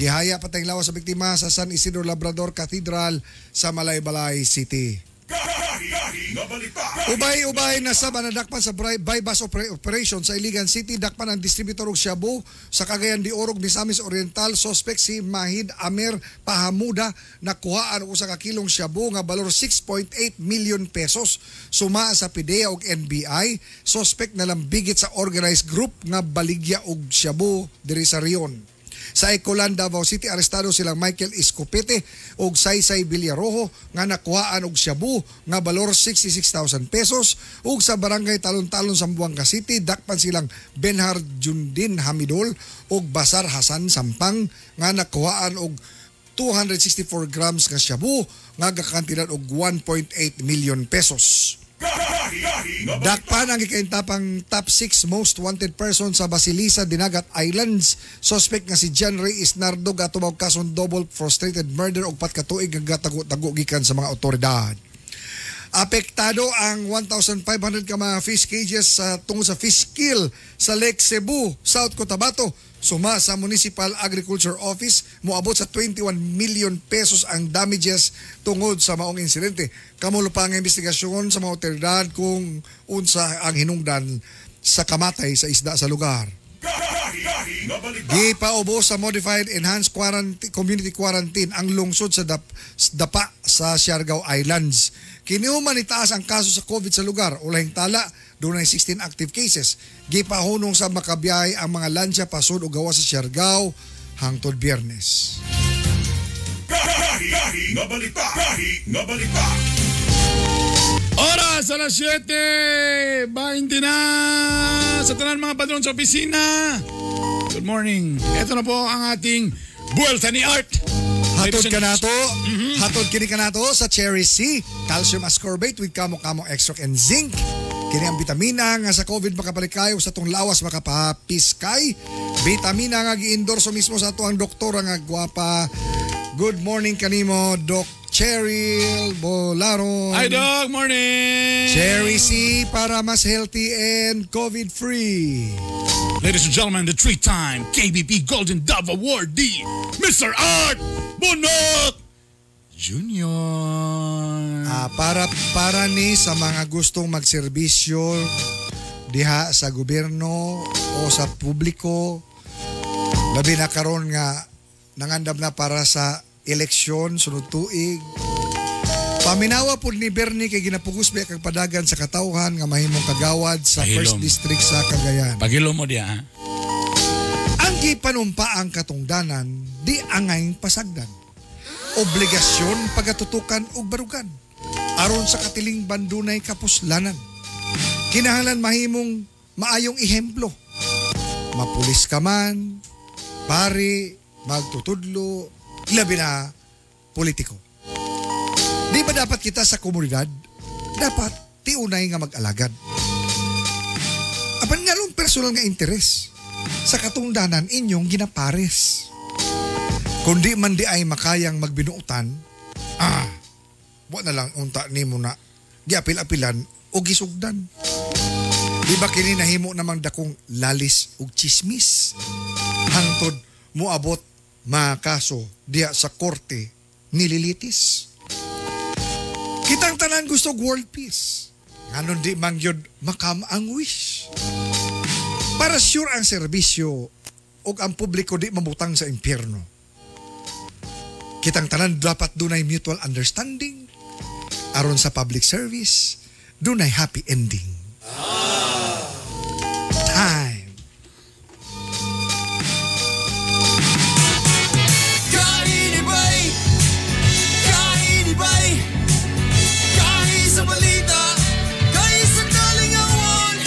Gihaya patayng lawas sa biktima sa San Isidro Labrador Cathedral sa Malaybalay City. Ubay-ubay na sa nadakpan sa bypass operation sa Iligan City, dakpan ang distributor og shabu sa Cagayan de Oro, Misamis Oriental. Suspect si Mahid Amer Pahamuda nakuhaan og usa ka kilong shabu nga balor 6.8 million pesos. Suma sa PDEA og NBI, suspect nalambigit sa organized group nga baligya og shabu diri sa Rion. Sa Ecolan, Davao City, arestado silang Michael Escopete og Saysay Villarojo nga nakuhaan og shabu nga balor 66,000 pesos. Ug sa Barangay Talon-Talon, Zamboanga City, dakpan silang Benhard Jundin Hamidol og Basar Hasan Sampang nga nakuhaan og 264 grams nga shabu nga gakantidad og 1.8 million pesos. Dakpan ang gikaintapang top 6 most wanted person sa Basilisa, Dinagat Islands. Suspect nga si John Ray Isnardo gatubaw kasong double frustrated murder og patkatuig nga gatago-tago gikan sa mga otoridad. Apektado ang 1,500 ka mga fish cages sa tungod sa fish kill sa Lake Cebu, South Cotabato. Suma sa Municipal Agriculture Office, moabot sa 21 million pesos ang damages tungod sa maong insidente. Kamulo pa ang investigasyon sa mga otoridad kung unsa ang hinungdan sa kamatay sa isda sa lugar. Gipaubos sa Modified Enhanced Quarantine, Community Quarantine ang lungsod sa Dapa sa Siargao Islands. Kinihuman itaas ang kaso sa COVID sa lugar. Ulahing tala, dunay 16 active cases. Gipahunong sa makabiyahe ang mga lansya pasod o gawa sa Siargao hangtod Biyernes. Oras alas 7:20 na sa tanan mga padron sa opisina. Good morning. Ito na po ang ating Buelta ni Art. Hatod ka nato. Hatod kini ka nato sa Cherry C, calcium ascorbate with kamo-kamo extract and zinc. Kini ang bitamina nga sa COVID makapalikay sa atong lawas makapapiskay. Bitamina nga gi-endorso mismo sa ato ang doktora nga gwapa. Good morning kanimo, Doc Cheryl Bolaron. Hi, Doc. Morning. Cherry C para mas healthy and COVID-free. Ladies and gentlemen, the three-time KBP Golden Dove Awardee, Mr. Art Bonok Jr. Para ni sa mga gustong magserbisyo diha sa gobyerno o sa publiko, labi na karon nga nangandam na para sa eleksyon sunod tuig. Paminawa pud ni Bernie kay ginapugos biya kag padagan sa katawhan nga mahimong kagawad sa Pahilom. First District sa Cagayan. Pagilo mo diya, ha? Ang gipanumpa ang katungdanan di angay pasagdan. Obligasyon pagatutukan og barugan. Aron sa katiling bandunay kapuslanan. Kinahanglan mahimong maayong ehemplo. Mapulis ka man, pari, magtutudlo, labi na politiko. Di ba dapat kita sa komunidad? Dapat tiunay nga mag-alagad. Apan nga nung personal nga interes sa katungdanan inyong ginapares. Kundi man di ay makayang magbinuutan, wa na lang unta nimo na giapil-apilan o gisugdan. Di ba kini nahimo namang dakong lalis ug chismis? Hangtod moabot mga kaso diya sa korte nililitis. Kitang tanan gusto og world peace. Nganon di man gyud makam ang wish. Para sure ang serbisyo ug ang publiko di mabutang sa impyerno. Kitang tanan dapat dunay mutual understanding. Aron sa public service, dunay happy ending. Time. Kainibay! Kainibay! Kahi sa balita, kahi sa kalingawan.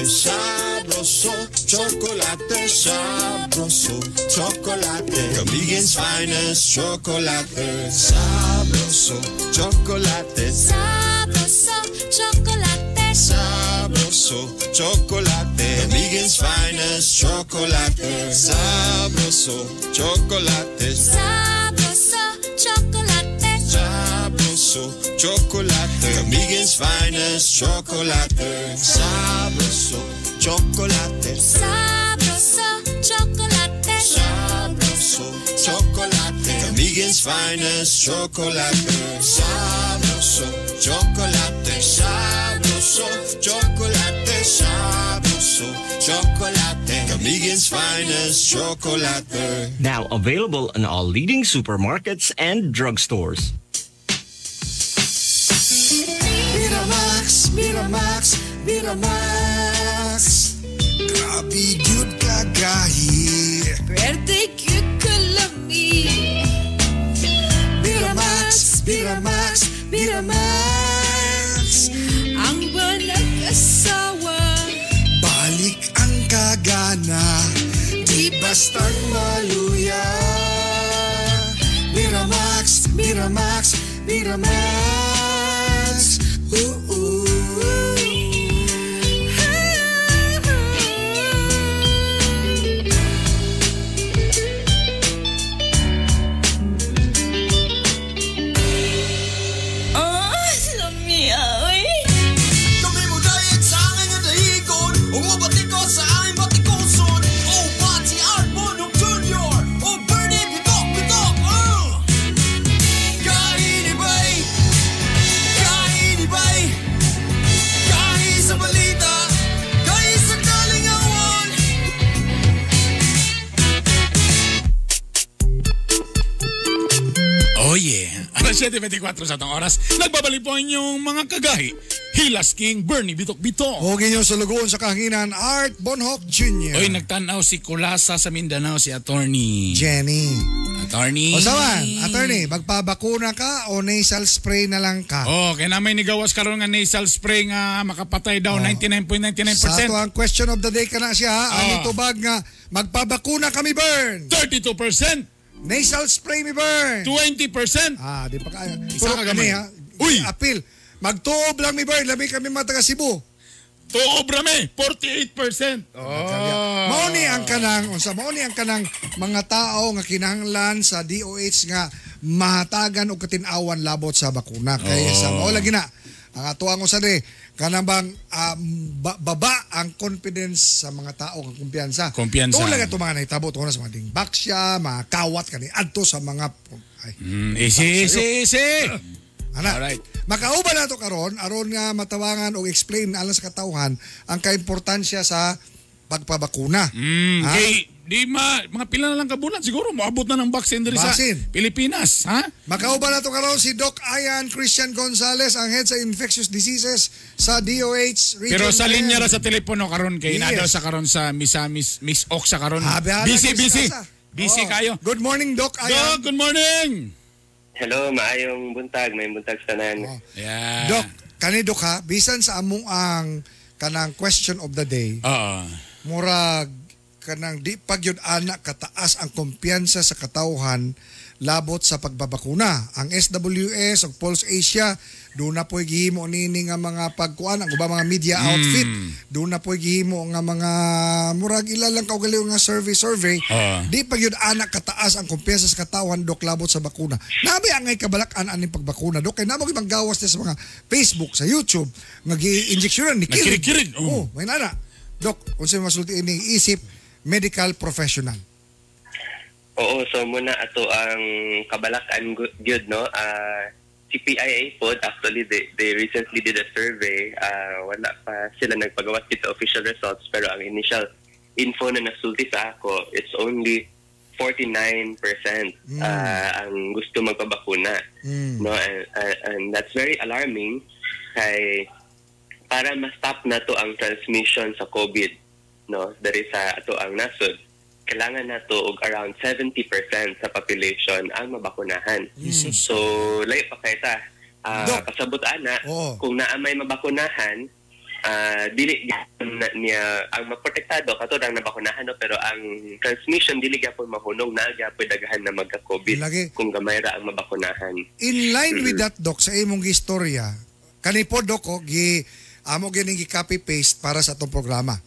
Sabroso, chocolate, sabroso, chocolate. Camiguin's finest chocolate. Sabroso, chocolate. Sabroso, chocolate. Sabroso, chocolate. Camiguin's finest chocolate. Sabroso, chocolate. Sabroso, chocolate. Sabroso, chocolate. Camiguin's finest chocolate. Sabroso, chocolate. Sabroso, chocolate. Sabroso, chocolate. Camiguin's finest chocolate. Sabroso, chocolate. Sabroso, chocolate. Sabroso, chocolate. Camiguin's finest chocolate. Now available in all leading supermarkets and drugstores. Miramax, Miramax, Miramax. Grabe gyud kagahi. Pwerte gyud kalami. Miramax, Miramax, Miramax. Ang banag-asawa. Balik ang kagana, di bastang maluya. Miramax, Miramax, Miramax. Ooh, ooh. Oh, lami ay. Kami mo dayag sa aming dahigon. Umabati ko sa aming batikuson. O Pati Art Bonok Jr. O Bernie Bitok Bitok. Kainibay! Kainibay! Kahi sa balita! Kahi sa kalingawan! Oh yeah. Alas 7:24 sa atong oras. Nagbabalik po ang inyong mga kagahi. Hilas King Bernie Bitok Bitok. Huwag inyong sulugoon sa kahanginan, Art Bonhoc Jr. Oy, nagtanaw si Kulasa sa Mindanao, si Attorney. Jenny. Attorney. O sawan, attorney, magpabakuna ka o nasal spray na lang ka? Oh, kaya na may nigawas karon nga nasal spray nga makapatay daw 99.99%. Sa ato ang question of the day ka na siya, ha? Oh. Ang itubag nga, magpabakuna kami, Burn! 32%! Nasal spray mi, Burn! 20%! Ah, di pa kaya. Isa Pero ka kani, gamay. ha? Uy! Appeal. Magtuob lang mi, Burn. Labi kami mga taga Cebu. Tuob rami, 48%. Oh. Mao ni ang kanang unsa mao ni ang kanang mga tao nga kinahanglan sa DOH nga mahatagan og katin-awan labot sa bakuna kay sa mao lagi na ang ato ang usa ni kanang bang baba ang confidence sa mga tao ang kumpiyansa. Kumpiyansa. Tuo lang ato mga nahitabo tuo na sa mga dingbaksya, mga kawat kani adto sa mga ay, Easy, easy, easy. Ana. Alright. Makauban nato karon aron nga matawangan og explain alang sa katawhan ang kaimportansya sa pagpabakuna. Ha? Kay, di ma, mga pila na lang kabulan siguro moabot na ng vaccine diri sa Vaccine. Pilipinas, ha? Makauban nato karon si Doc Ian Christian Gonzales, ang head sa infectious diseases sa DOH Region Pero sa 10. linya ra sa telepono karon kay Yes. yes. nadaw sa karon sa Misamis Miss Ox sa karon. Ah, bahala Busy, kayo busy. sa asa. Busy Oo. kayo. Good morning, Doc Ian. Doc, good morning. Hello, maayong buntag, maayong buntag sa tanan. Oh. Yeah. Doc, kani Doc ha, bisan sa among ang kanang question of the day, Oo. murag kanang di pag yun ana kataas ang kumpiyansa sa katawhan labot sa pagbabakuna. Ang SWS ug Pulse Asia doon na po'y gihimo nini nga mga pagkuan ang ubang mga media outfit doon na po'y gihimo nga mga murag ila lang kaugalingon nga survey di pag yun ana kataas ang kumpiyansa sa katawhan dok labot sa bakuna. Nabi angay kabalak-an aning pagbakuna dok kay namo gibang gawas niya sa mga Facebook sa YouTube nga gi-injeksyonan ni kirig. Nagkirig-kirig, oh. Oh, may nana. Dok, unsa may masulti ini isip medical professional. Oo, so muna ato ang kabalakan gyud no. CPIA pod actually they recently did a survey. Wala pa sila nagpagawas dito official results pero ang initial info na nasulti sa ako, it's only 49% ang gusto magpabakuna. No, and that's very alarming kay para ma-stop na to ang transmission sa COVID no diri sa ato ang nasod kailangan nato og around 70% sa population ang mabakunahan. Jesus. So layo pa kay ta. Dok. Kasabot ana Oo. kung naa may mabakunahan Dili gyapon na niya ang maprotektado kato ang nabakunahan, no, pero ang transmission dili gyapon mahunong, na gyapon daghan na magka-COVID Lagi. Kung gamay ra ang mabakunahan. In line with that, Doc, sa imong istorya, kani po, Doc, oh, gi amo gining gi-copy paste para sa atong programa.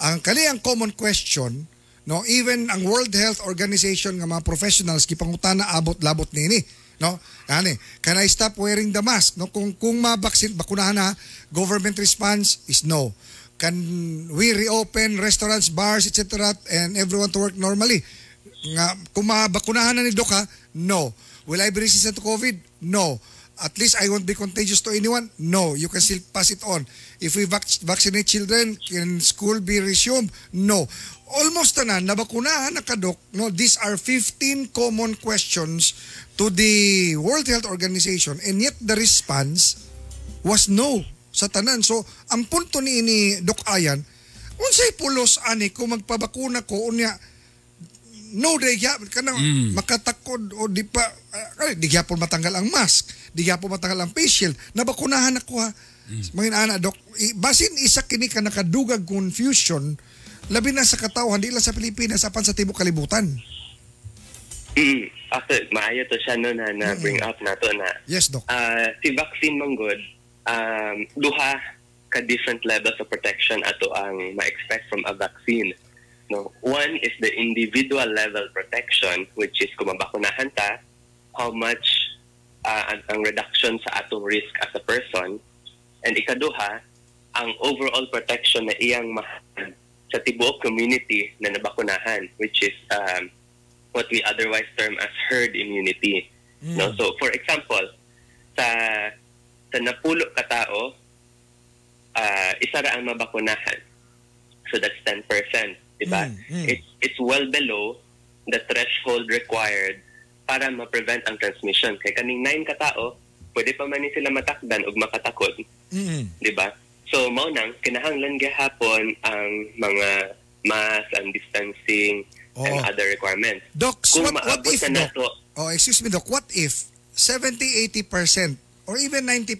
Ang kani ang common question, no, even ang World Health Organization nga mga professionals gipangutana abot-labot nini, no? Ani, can I stop wearing the mask? No, kung mabaksin bakunahan na, government response is no. Can we reopen restaurants, bars, etc. and everyone to work normally? Nga kung mabakunahan na ni Doc ha, no. Will I be resistant to COVID? No. At least I won't be contagious to anyone? No. You can still pass it on. If we vaccinate children, can school be resumed? No. Almost tanan, nabakunahan na ka, Dok. No, these are 15 common questions to the World Health Organization and yet the response was no sa tanan. So, ang punto ni ini Doc Ayan, unsay pulos ani kung magpabakuna ko unya no day kanang makatakod o di pa di gyapon matanggal ang mask, di gyapon matanggal ang face shield, nabakunahan ako ha. Mga ana, Dok, basin isa kini ka nakadugag confusion labi na sa katawhan di lang sa Pilipinas apan sa tibuok kalibutan. Actually, maayo to siya, no, na, na bring up nato na Yes, Doc. Si vaccine man gud, duha ka different levels of protection ato ang ma-expect from a vaccine. No, one is the individual level protection, which is kung mabakunahan ta, how much ang reduction sa atong risk as a person. And ikaduha, ang overall protection na iyang mahatag sa tibuok community na nabakunahan, which is what we otherwise term as herd immunity. No? So for example, sa 10 ka tao, isa ra ang mabakunahan. So that's 10%, diba? It's well below the threshold required para ma-prevent ang transmission. Kay kaning 9 ka tao, pwede pa man ni sila matakdan og makatakod, di ba? So mao nang kinahanglan gihapon ang mga mask, ang distancing, and other requirements. Doc, Kung what maabot if, na Doc? nato, Oh, excuse me, Doc, what if 70-80% or even 90%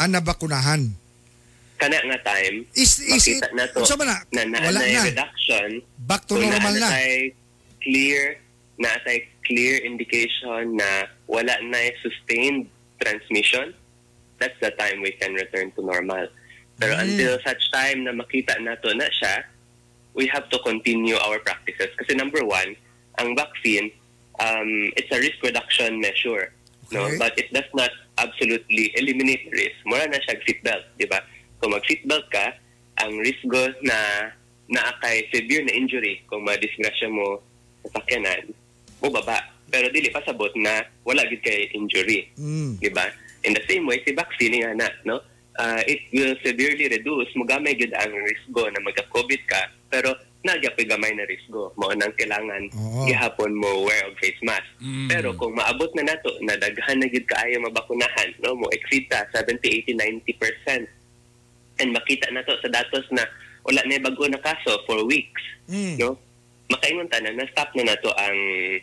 ang nabakunahan? Kana nga time, Is makita it, na to unsa man na? na naa Wala na na. reduction. Back to Kung normal na. Naa tay clear indication na wala na sustained transmission, that's the time we can return to normal. Pero until such time na makita nato na siya, we have to continue our practices. Kasi number one, ang vaccine, it's a risk reduction measure. No? Okay. But it does not absolutely eliminate the risk. Mura na siya seatbelt, di ba? Kung mag-seatbelt ka, ang risk na naa kay severe na injury kung madisgrasya mo sa sakyanan, mo baba. Pero dili pasabot na wala gid kay injury. Di ba? In the same way, si vaccine nga na, no? It will severely reduce, mugamay gid ang risgo na magka-COVID ka, pero nagyapoy gamay na risgo. Mao nang kailangan gihapon mo wear og face mask. Pero kung maabot na nato na daghan na gid kaayo mabakunahan, no, mo exceed ta 70, 80, 90%. And makita nato sa datos na wala na bago na kaso for weeks, no? Makaingon ta na na-stop na nato ang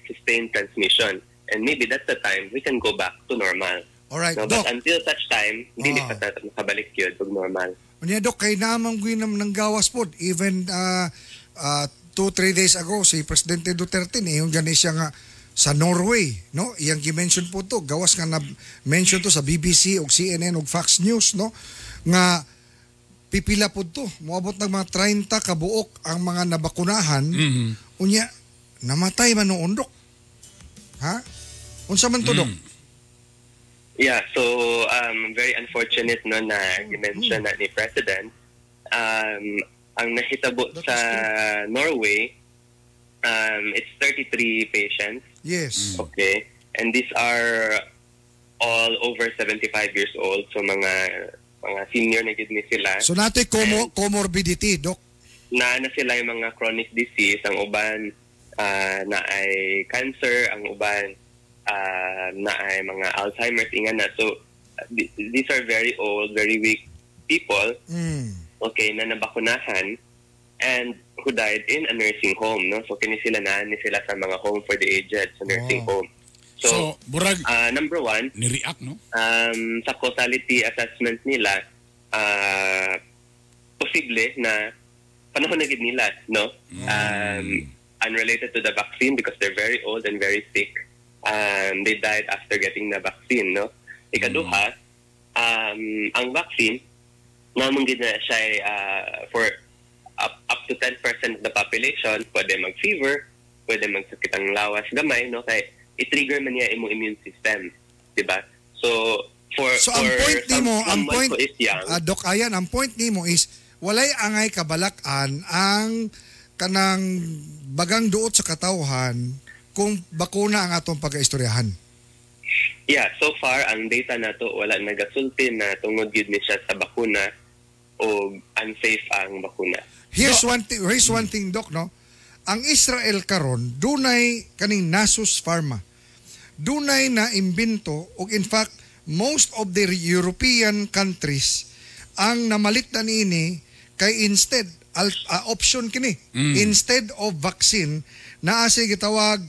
sustained transmission. And maybe that's the time we can go back to normal. Alright, No, Doc. but until such time, hindi pa ta makabalik yun pag normal. Unya, Doc, kay namang gwinam ng gawas pod. Even 2-3 days ago, si Presidente Duterte, yung gani siya nga sa Norway, no? Iyang gi-mention po to. Gawas nga na-mention to sa BBC o CNN o Fox News, no? Nga pipila po to. Moabot ng mga 30 kabuok ang mga nabakunahan. Unya, namatay man noon, Dok. Ha? Unsa man to, Dok? Yeah, so very unfortunate, no, na i-mention na ni President. Ang nahitabo sa Norway, it's 33 patients. Yes. Okay. And these are all over 75 years old. So mga senior na gid ni sila. So nato'y comorbidity, Dok. Na sila yung mga chronic disease, ang uban na ay cancer, ang uban na ay mga Alzheimer's, inga na. So these are very old, very weak people, okay, na nabakunahan and who died in a nursing home, no? So kini sila na ni sila sa mga home for the aged, sa nursing home. So, burag number one, ni-react, no? Sa causality assessment nila, Posible na panahon na gid nila, no? Unrelated to the vaccine because they're very old and very sick. They died after getting the vaccine, no? Ikaduha, ang vaccine namong gid na siya for up to 10% of the population pwede mag-fever, pwede magsakit ang lawas gamay, no? Kay i-trigger man niya imong immune system, di ba? So for So ang for point nimo, ang someone point who is young, Doc Ayan, ang point nimo is walay angay kabalak-an ang kanang bagang duot sa katawhan kung bakuna ang atong pagaistoryahan. Yeah, so far ang data nato wala nagasulti na tungod gid ni siya sa bakuna o unsafe ang bakuna. Here's one thing, Doc, no? Ang Israel karon dunay kaning Nasus Pharma. Dunay na imbento og in fact most of the European countries ang namalit na niini kay instead option kini instead of vaccine naa siya gitawag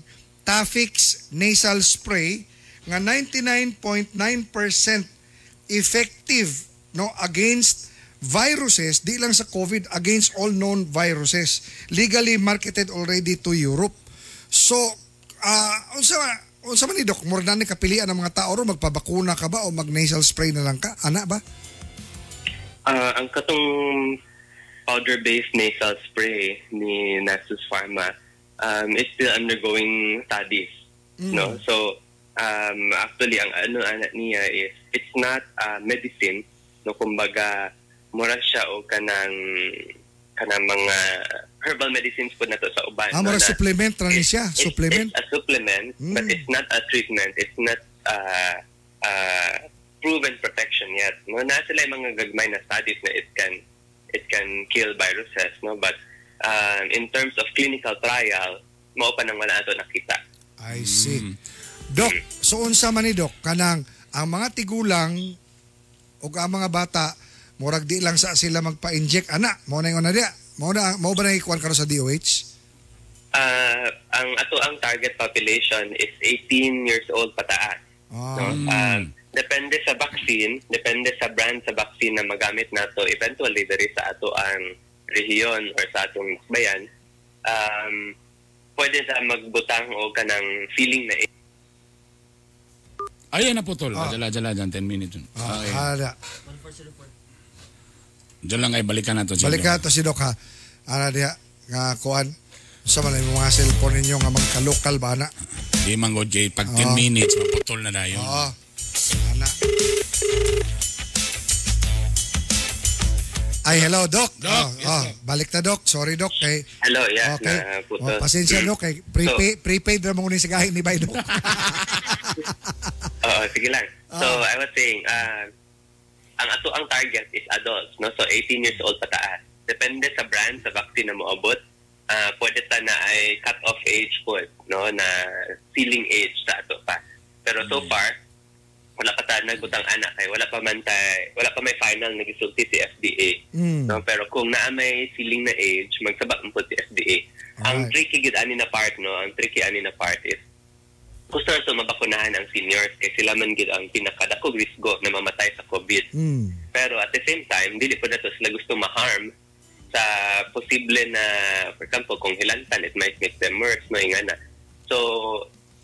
Tafix nasal spray nga 99.9% effective, no, against viruses, di lang sa COVID, against all known viruses, legally marketed already to Europe. So unsa man ni, Doc, murag na ni kapilian ng mga tao ro, magpabakuna ka ba o mag nasal spray na lang ka, ana ba? Ang katong powder-based nasal spray ni Nasus Pharma is still undergoing studies. No? So, actually, ang ano ana niya is, it's not medicine. No? Kumbaga, mura siya o kanang mga herbal medicines po na to sa uban. Ah, no? mura Na supplement ra ni siya, supplement. It's a supplement, but it's not a treatment. It's not proven protection yet. No, na sila yung mga gagmay na studies na it can kill viruses, no, but in terms of clinical trial, mao pa nang wala ato nakita. I see. Doc, so unsa man ni, Doc, kanang ang mga tigulang ug ang mga bata murag di lang sa sila magpa-inject ana, mao na ingon na diya. Mao ba na ikuan karon sa DOH? Ang ato ang target population is 18 years old pataas. No? Depende sa vaccine, depende sa brand sa vaccine na magamit nato eventually diri sa ato ang rehiyon or sa atong bayan. Pwede sa magbutang o kanang feeling na Ayan na putol. Jala, jala, dyan, 10 minutes. Okay. Ada. Diyan lang ay balikan nato si Balikan Doc. to si Doc ha. Ana diha nga kuan sa man yung mga cellphone ninyo nga magka-local ba ana? Di man god kay pag 10 minutes maputol na dayon. Oo. Ana. Ay, hello, Doc. Doc, Oh, yes, oh, Doc. balik na, Doc. Sorry, Doc. Kay, Hello, yeah, okay. na putol. Oh, pasensya, Doc. Kay prepaid ra mo ni sa gahi ni Bay, Doc. Oo, sige lang. So, I was saying, ang ato ang target is adults, no? So, 18 years old pataas. Depende sa brand, sa vaccine na moabot, pwede ta na ay cut-off age po, no? Na ceiling age sa ato pa. Pero so far, wala pa ta nagbutang anak kay wala pa may final na gisulti si FDA. No, pero kung naa may ceiling na age, magsaba man po si FDA. Ang tricky gid ani na part, no, ang tricky ani na part is gusto na to mabakunahan ang seniors kay sila man gid ang pinakadakog risgo na mamatay sa COVID. Pero at the same time, dili po na to sila gusto ma-harm sa posible na, for example, kung hilantan, it might make them worse, no, ingana. So,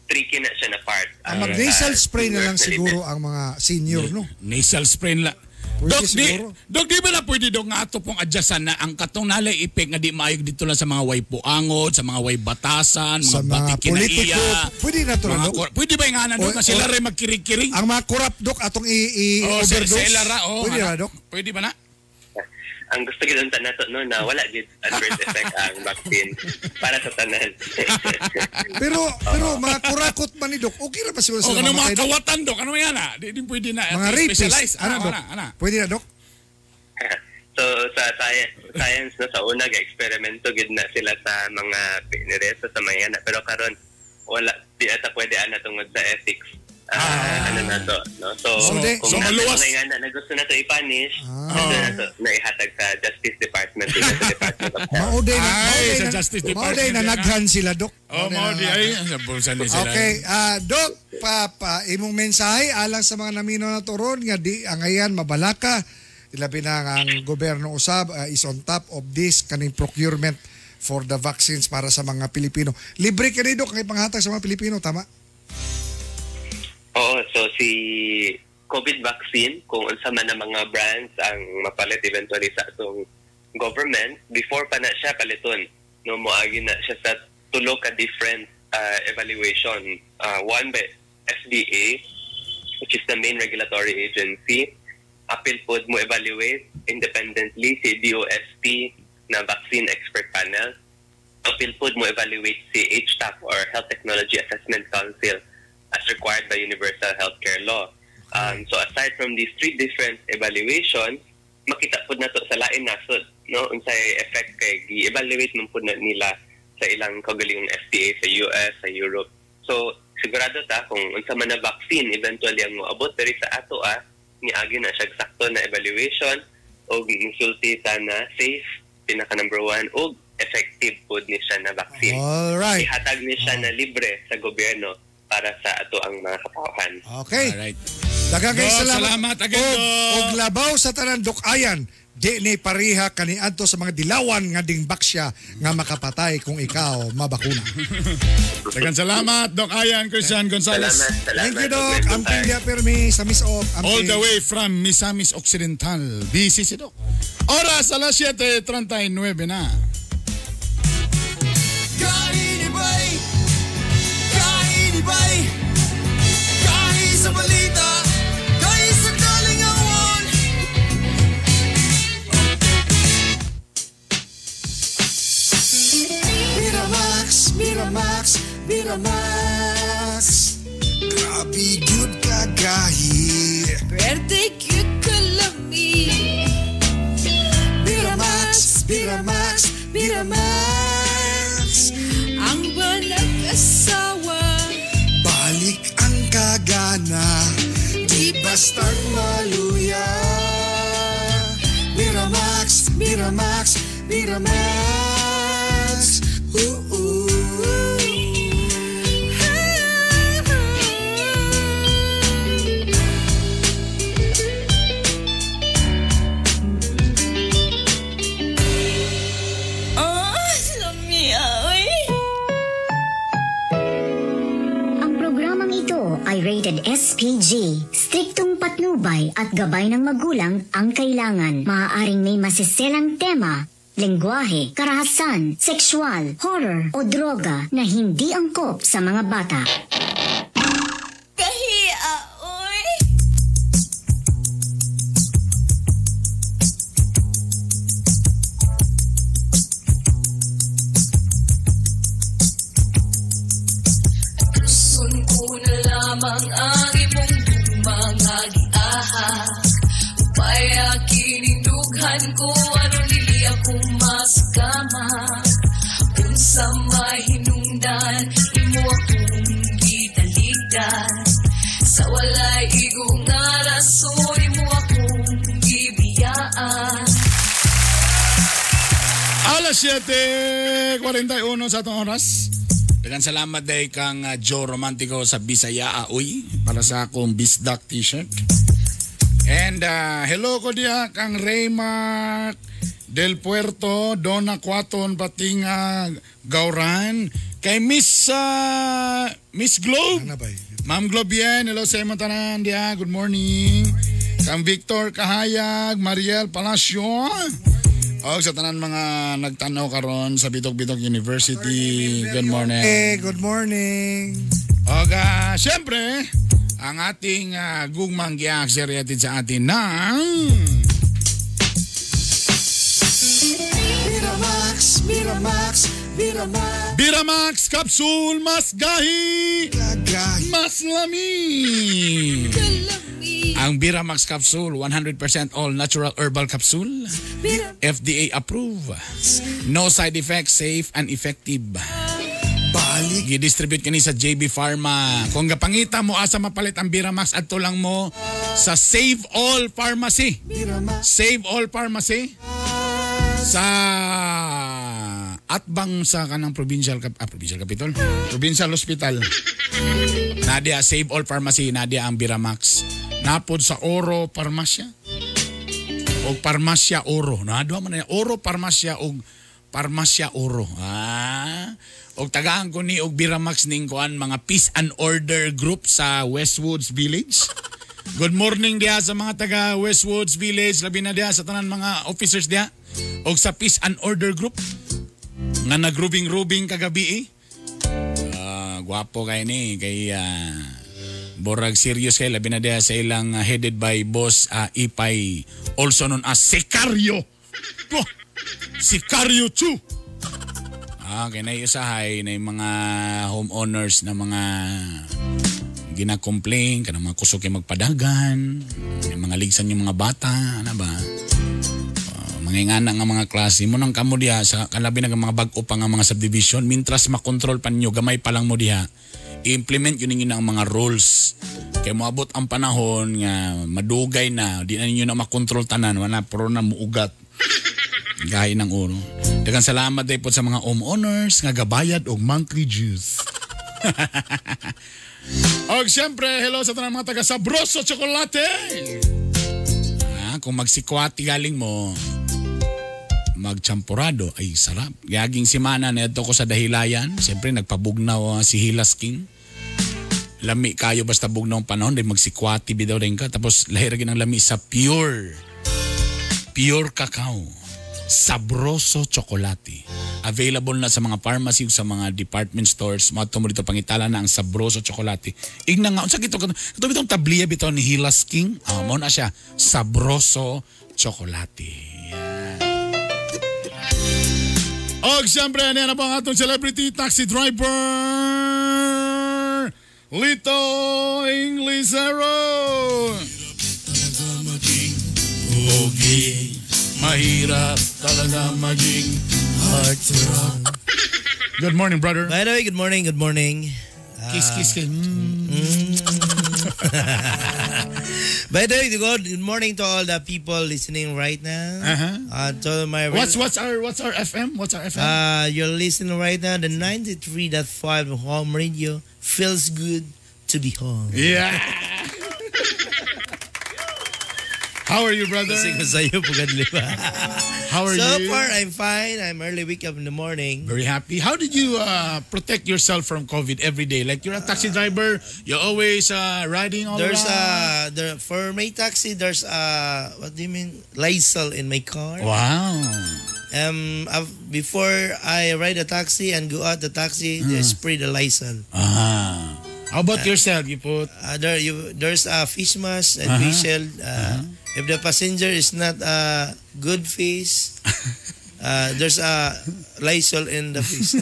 tricky na siya na part. Ang mag-nasal spray na lang seniors siguro ang mga senior, no? Nasal spray na. Pwede Dok, di, siguro. Dok, di ba na pwede dok nga ato pong adjustan na ang katong nalay epek nga di maayo dito lang sa mga way puangot, sa mga way batasan, mga Sa mga batik politiko. kinaiya. Pwede na to, mga Dok. pwede ba yung nga dok na sila rin magkirig-kirig? Ang mga corrupt, Dok, atong Oh, i-overdose. sa ila ra, oh, Pwede ana. na, Dok. Pwede ba na? Ang gusto gid unta nato no na wala gid adverse effect ang vaccine para sa tanan. Pero pero mga kurakot man ni Dok, okay ra ba siguro O sila ano mga mamatay, Dok? kawatan dok, ano yan ah? Di pwede na. Mga rapist. Specialize. Ano, Ana, Dok? ana, ana. Pwede na, Dok? So sa science no, sa una ga-eksperimento gid na sila sa mga piniresa sa mga ana, pero karon wala di ata pwede ana tungod sa ethics. Ano na to, no? So, So, kung so na maluwas. mga ana na gusto na to i-punish, gusto na to na ihatag sa Justice Department, sa Department of Health. Mauday na, Ay, mauday sa na, Justice mauday Department na yan, ah. naghan sila, Dok. Oh, Mauday mao na di naghan. ay sa bulsa ni sila. Okay, Dok, pa, imong mensahe alang sa mga namino na turon nga di angayan mabalaka Ilabi na nga ang gobyerno usab is on top of this kaning procurement for the vaccines para sa mga Pilipino. Libre kani, Dok, ang ipanghatag sa mga Pilipino, tama? Oo, so si COVID vaccine, kung unsa man ang mga brands ang mapalit eventually sa atong government, before pa na siya paliton, no, moagi na siya sa tulo ka different evaluation. One by FDA, which is the main regulatory agency. Apil pod mo evaluate independently si DOST na vaccine expert panel. Apil pod mo evaluate si HTAC or Health Technology Assessment Council as required by Universal Healthcare Law. So aside from these three different evaluations, makita pod nato sa lain nasod, no, unsay effect kay gi-evaluate man pod na nila sa ilang kaugalingong FDA sa US, sa Europe. So sigurado ta kung unsa man na vaccine eventually ang moabot diri sa ato niagi na siya sakto na evaluation og misulti ta na safe, pinaka number one, og effective pod ni siya na vaccine. Alright. Ihatag ni siya na libre sa gobyerno para sa ato ang mga katawhan. Okay. Alright. Daghang kay Dok, salamat. salamat again, Dok. Og labaw sa tanan, Dok Ayan, di ni pareha kaniadto sa mga dilawan nga dingbaksya nga makapatay kung ikaw mabakuna. Daghang salamat, Doc Ayan Christian Gonzalez. Salamat, salamat. Thank you, Doc. Amping dia permi sa Miss Ok. Amping. All the way from Misamis Occidental, busy si Doc. Oras alas 7:39 na. Kainibay, kainibay, kahi sa balita, kahi sa kalingawan. Miramax, Miramax, Miramax. Grabe gyud kagahi. Pwerte cute kalami. Miramax, Miramax, Miramax. Ang banag-asawa. Balik ang kagana, di bastang maluya. Miramax, Miramax, Miramax. Ooh, ooh. Oh, lamia, oy. Ang programang ito ay rated SPG. Striktong patnubay at gabay ng magulang ang kailangan. Maaaring may masiselang tema, lengguwahe, karahasan, sexual, horror o droga na hindi angkop sa mga bata. Kahia, oy. Tuson ko na lamang ang imong mga giahak. Upaya kinindughan ko aron dili ako maskama. Unsa mahinungdan imo akong gitaligdan. Sa walay igo nga rason imo akong gibiyaan. Alas 7:41 sa atong oras. Daghang salamat day kang Joe Romantico sa Bisaya Aoy para sa akong Bisdak t-shirt. And hello ko diha kang Raymark Del Puerto, Donna Quaton Patinga Gauran, kay Miss Miss Globe. Ma'am Globien, hello sa imong tanan diha. Good morning. Kang Victor Kahayag, Mariel Palacio. Og sa tanan mga nagtanaw karon sa Bitok-Bitok University. Good morning. Hey, good morning. Og syempre, ang ating gugmang giakseriatid sa atin ng Miramax, Miramax, Miramax. Biramax Capsule, mas gahi, mas lami. Ang Biramax Capsule, 100% all natural herbal capsule. FDA approved. No side effects, safe and effective. Balik. Gi-distribute kini sa JB Pharma. Kung gapangita mo asa mapalit ang Biramax, adto lang mo sa Save All Pharmacy. Save All Pharmacy sa atbang sa kanang provincial provincial capital, provincial hospital. Nadia Save All Pharmacy, nadia ang Biramax. Napod sa Oro Parmasya. O Parmasya Oro. Na duha man na Oro Parmasya og Parmasya Oro. Ah. Og tagaan ko ni og Biramax ning kuan mga Peace and Order group sa Westwoods Village. Good morning diha sa mga taga Westwoods Village, labi na diha sa tanan mga officers diha og sa Peace and Order group nga nagrubing-rubing kagabi eh. Gwapo kay ni kay borag serious kay labi na diha sa ilang headed by Boss Ipay, also known as Sicario. Oh, Sicario 2. Kay na usahay na yung mga homeowners na mga gina-complain kanang mga kusog kay magpadagan, yung mga ligsan yung mga bata, ano ba? Mga ingana nga mga klase mo nang kamo diha sa kalabi na mga bag-o pa nga mga subdivision, mintras makontrol pa ninyo gamay pa lang mo diha, i-implement yun ninyo na ang mga rules. Kay moabot ang panahon nga madugay na, di na ninyo na makontrol tanan, wala pero na muugat. Gaya ng oro. Daghang salamat day po sa mga homeowners nga gabayad og monthly dues. Og siyempre, hello sa tanang mga taga Sabroso Chocolate. Kung magsikwati galing mo, magchampurado, ay sarap. Yaging simana na ito ko sa Dahilayan. Siyempre, nagpabugnaw si Hilas King. Lami kayo basta bugnaw ang panahon, dahil magsikwati bidaw rin ka. Tapos lahir ang lami sa pure cacao. Sabroso Chocolate. Available na sa mga pharmacy o sa mga department stores. Mga mo dito pangitala na ang Sabroso Chocolate. Igna nga, unsa kito kato bitong tabliya bitaw ni Hilas King. Mo na siya Sabroso Chocolate. Yeah. Og siyempre, ano na po ang atong celebrity taxi driver, Lito Inglesero. Pogi, mahirap talaga maging heartthrob. Good morning, brother. By the way, good morning, good morning. Kiss, kiss, kiss. By the way, good morning to all the people listening right now. Uh-huh. To my what's our FM? What's our FM? You're listening right now the 93.5 Home Radio. Feels good to be home. Yeah. How are you, brother? How are you? So far, I'm fine. I'm early wake up in the morning. Very happy. How did you protect yourself from COVID every day? Like you're a taxi driver, you're always riding all around. For my taxi, there's what do you mean? Lysol in my car. Wow. Before I ride a taxi and go out the taxi, they spray the Lysol. Ah. How about yourself? You put there's a fish mask and face shield. If the passenger is not a good face, there's a Lysol in the face.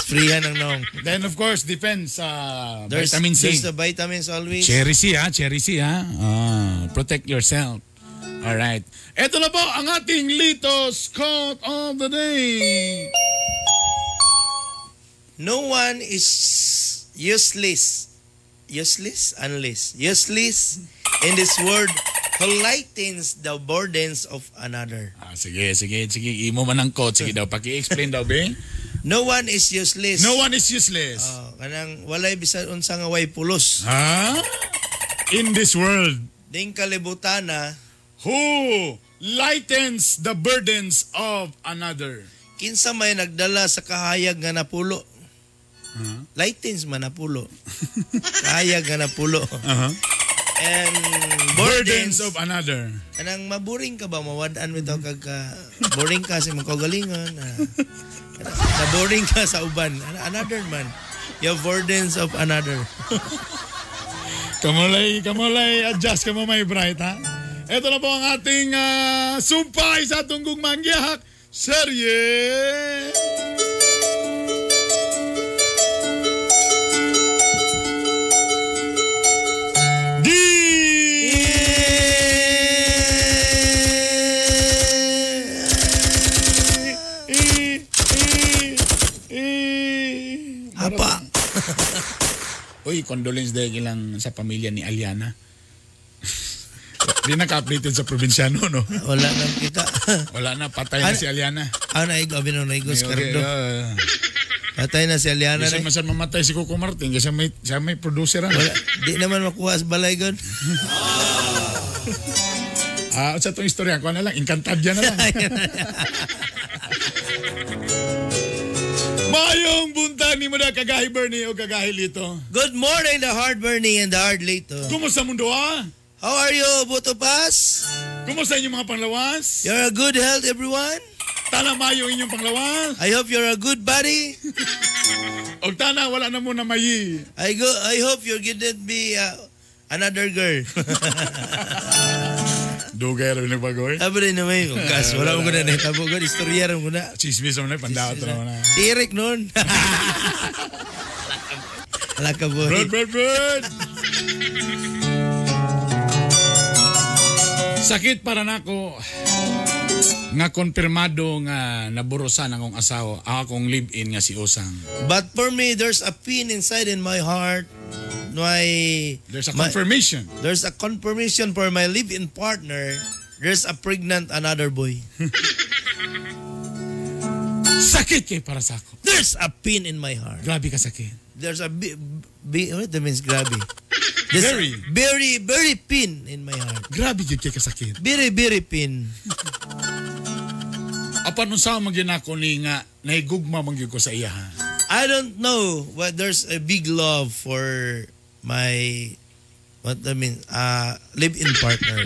Sprayan ng noong. Then of course, depends there's, vitamin C. There's the vitamins always. Cherry C ha, cherry C ha. Protect yourself. All right. Ito na po ang ating Lito's Quote of the Day. No one is useless. Useless? Unless. Useless in this world who lightens the burdens of another. Sige, sige, sige. Imo man ang quote. Sige daw, paki-explain daw, be. No one is useless. No one is useless. Kanang walay bisan unsa nga way pulos. Ha? In this world. Ding kalibutana. Who lightens the burdens of another. Kinsa may nagdala sa kahayag nga napulo. Uh-huh. Lightens man napulo. Kahayag nga napulo. Uh-huh. And burdens of another. Anang maboring ka ba? Mawadaan mo ito kag boring ka sa imong kaugalingon. Na boring ka sa uban. Another man. Your burdens of another. Kamulay, adjust ka mo may bright, ha? Ito na po ang ating sumpay sa atong gugmangyahak. Serye! Hapa. Uy, condolence dahil lang sa pamilya ni Aliana. Di naka-updated sa probinsyano, no? Wala na kita. Wala na, patay na si Aliana. Ah, naigo, abi na naigo si Cardo. Patay na si Aliana. Kasi masan mamatay si Coco Martin kasi may, siya may producer. Ano? Wala, di naman makuha sa balay, God. Sa itong istorya, kuha na lang, Encantadia na lang. Mayong buntag ni mo na kagahi Bernie o kagahi Lito. Good morning, the hard Bernie and the hard Lito. Kumusta mundo ah? How are you, Buto Pas? Kumusta inyong mga panglawas? You're a good health, everyone. Tana mayo inyong panglawas. I hope you're a good body. Og tana wala na mo na mayi. I hope you didn't be another girl. Dugay ra nagbagoy. Abre na may gas. Wala mo na nahitabo ko. Istorya ra mo na. Chismis mo na pandaot ra mo na. Si Eric noon. Wala ka boy. Bird. Sakit para nako nga konfirmado nga naburusan akong asawa, akong live-in nga si Osang. But for me, there's a pain inside in my heart. There's a confirmation. There's a confirmation for my live-in partner. There's a pregnant another boy. Sakit kay para sa ako. There's a pain in my heart. Grabe ka sakit. There's a what that means grabe? There's Very. Very, very pain in my heart. Grabe gyud kay kasakit. Very, very pain. Apan unsa man gyud nako ni nga nahigugma man gyud ko sa iya. I don't know, but there's a big love for my live-in partner.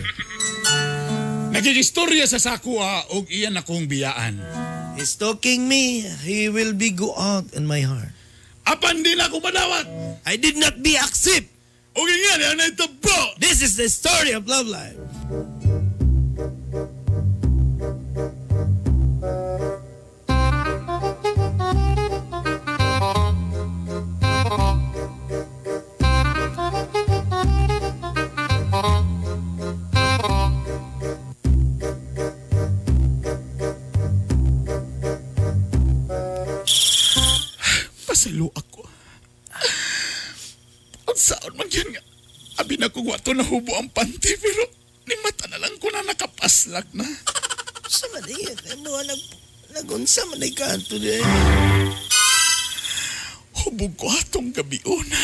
Nagigistorya sa sako og iyan akong biyaan. He's talking me, he will be go out in my heart. Apan di na ako madawat. I did not be accept. Og nga na naitabo. This is the story of love life. Pasalo ako. Ang saon man yun nga. Abi na ko wato na hubo ang panty pero ni mata na lang ko na nakapaslak na. Sa man eh, mo nagunsa man ay kanto di. Hubog ko atong gabi una.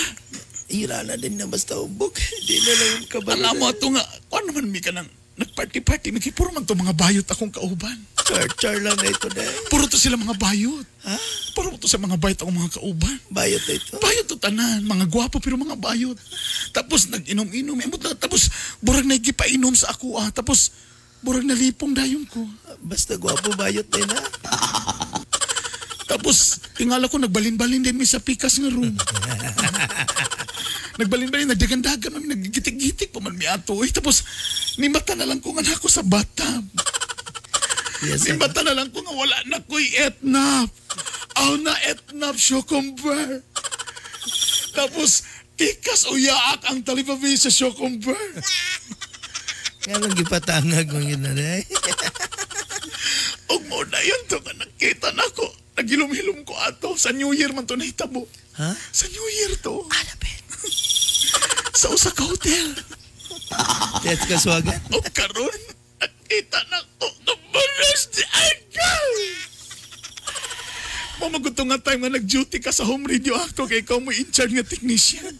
Ira na din na basta hubog. Di na lang kabalo. Alam mo ato nga, kuan naman mi ka nang nagparty-party, mi kay puro man to mga bayot akong kauban. Char-char lang na ito na. Puro to sila mga bayot. Ha? Puro to sa mga bayot akong mga kauban. Bayot na ito? Bayot to tanan. Mga gwapo pero mga bayot. Tapos nag-inom-inom. Tapos burag nagipainom sa ako ah. Tapos burag nalipong dayon ko. Basta gwapo bayot na na. Tapos tingala ko nagbalin-balin din mi sa pikas nga room. Nagbalin-balin, nagdagandagan, naggitik-gitik pa man mi ato. Eh, tapos nimata na lang ko nga nako sa bathtub. Yes, nimata na lang ko nga wala na ko'y etnap. Aw na etnap, shokomber. Tapos, tikas o yaak ang talipabi sa shokomber. Nga lang gipatangag mong yun na eh. Og mo na yun to nga nakita na ko. Nagilom-hilom ko ato. Sa New Year man to nahitabo. Ha? Sa New Year to. Alapin. Sa usa ka hotel. That's kaswagan. O karon, nakita na ko nabalas di Uncle. Mamaguto nga time nga nag-duty ka sa home radio acto kay ikaw mo in charge nga technician.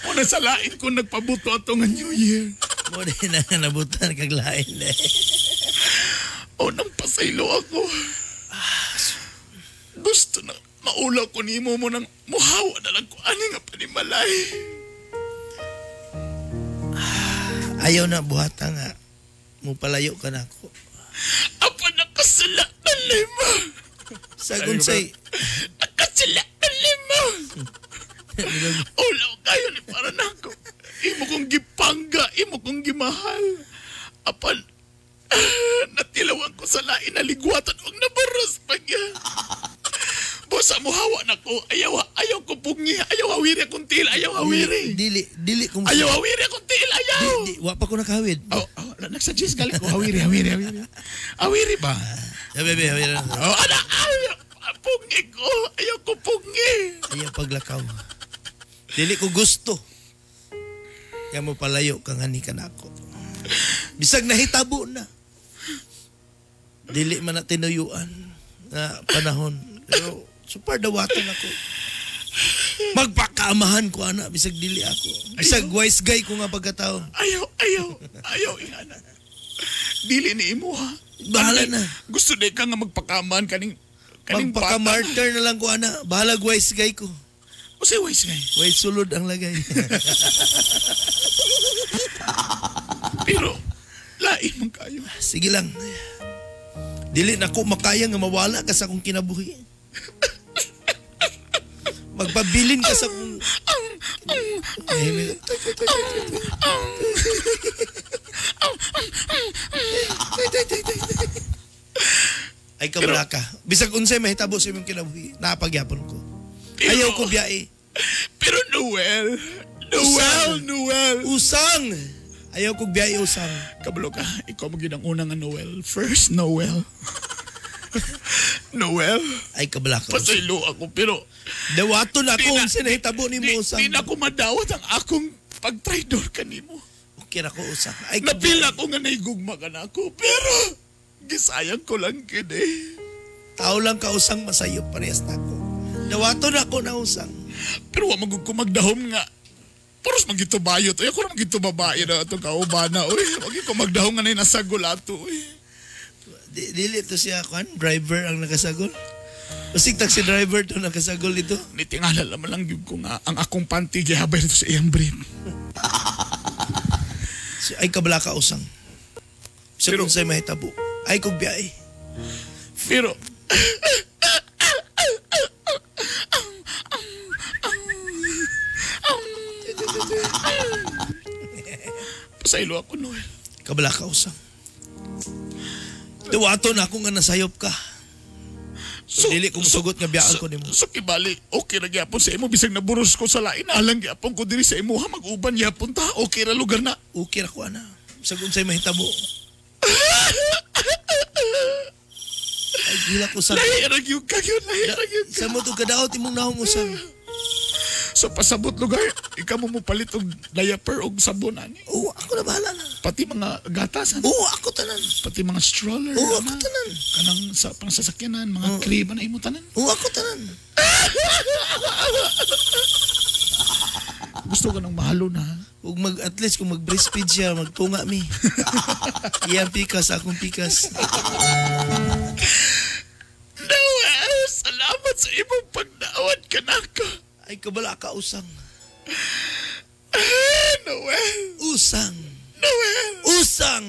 Muna sa lain ko nagpabuto ato nga New Year. Mo din na nabutan kag lain eh. O nang pasaylo ako. Gusto na maulaw ko nimo mo nang muhawa na lang ko ani nga panimalay. Ayaw na buhata nga. Mupalayo ka na ako. Apa nakasala na lima. Sagun say. Nakasala na lima. Ulaw kayo ni para nako. Imo kong gipangga, imo kong gimahal. Apan natilawan ko sa lain na ligwatan og nabaros pa niya. Bosa mo hawa na ko. Ayaw ko pungi. Ayaw hawiri akong tiil. Ayaw hawiri. Dili kung ayaw hawiri akong tiil. Ayaw. Di, wa pa ko nakahawid. Oh, nagsuggest gali ko hawiri. Hawiri ba? Yeah, bebe, hawiri. Oh, ana, ayaw. Pungi ko. Ayaw ko pungi. Ayaw paglakaw. Dili ko gusto. Kaya mo palayo kang ani ka na ako. Bisag nahitabo na. Dili man na tinuyuan na panahon. Pero super dawatan ako. Magpakaamahan ko ana bisag dili ako. Bisag wise guy ko nga pagkatao. Ayaw, ayaw, ayaw ingana. Dili ni imo ha. Bahala na. Gusto di ka nga magpakaamahan kaning magpaka-martyr na lang ko ana. Bahala wise guy ko. O say wise guy? Wise sulod ang lagay. Pero lain man kayo. Sige lang. Dili na ko makaya nga mawala ka sa akong kinabuhi. Magpabilin ka sa akong... Ay kabala ka. Bisag unsay mahitabo sa imong kinabuhi, napagyapon ko. Ayaw ko biyae. Pero Noel, Noel, Noel. Usang! Ayaw ko biyae usang. Kabalo ka, ikaw mo gid ang unang nga Noel. First Noel. Noel. Ay kabala ka. Pasaylo ako pero dawaton ako unsa nahitabo nimo usang. Di na ko madawat ang akong pagtraidor kanimo. Okay ra ko usang. Ay napila ko nga naigugma ka na ako pero gisayang ko lang kini. Tao lang ka usang masayop parehas na ako. Dawaton ako na usang. Pero wa magud ko magdahom nga. Puros magitubayo to. Ako ra magito babae na atong kaubana oy. Wag ko magdahom nga nay nasagol ato oy. Dili to siya kwan, driver ang nakasagol. Basig taxi driver to nakasagol dito. Nitingala naman lang gyud ko nga ang akong panty gihabay dito sa iyang brief. So, ay kabala ka usang. Sa kung sa'y mahitabo. Ay kog biyae. Pero pasaylo ako, Noel. Kabala ka usang. Duwato na ako nga nasayop ka. So, dili ko musugot nga biyaan ko nimo. So kibali, okay ra gyapon sa imo bisag naburos ko sa lain, alang gyapon ko diri sa imo ha mag-uban gyapon ta. Okay ra lugar na. Okay ra ko ana. Bisag unsay mahitabo. Ay gila ko sa. Lahi ra gyud ka gyud, lahi ra gyud. Sa mo to kadaot imong nahong usang. So pasabot lugar, ikaw mo mopalit og diaper og sabon ani. Oo, ako na bahala na. Pati mga gatas. Oo, ako tanan. Pati mga stroller. Oo, ako tanan. Kanang sa pang sasakyanan, mga crib na imo tanan. Oo, ako tanan. Gusto ka ng mahalo na. Ug mag at least kung mag-breastfeed siya, magtunga mi. Iyang pikas, akong pikas. Noel, salamat sa imong pagdawat kanako. Ay kabala ka usang. Noel. Usang. Noel. Usang.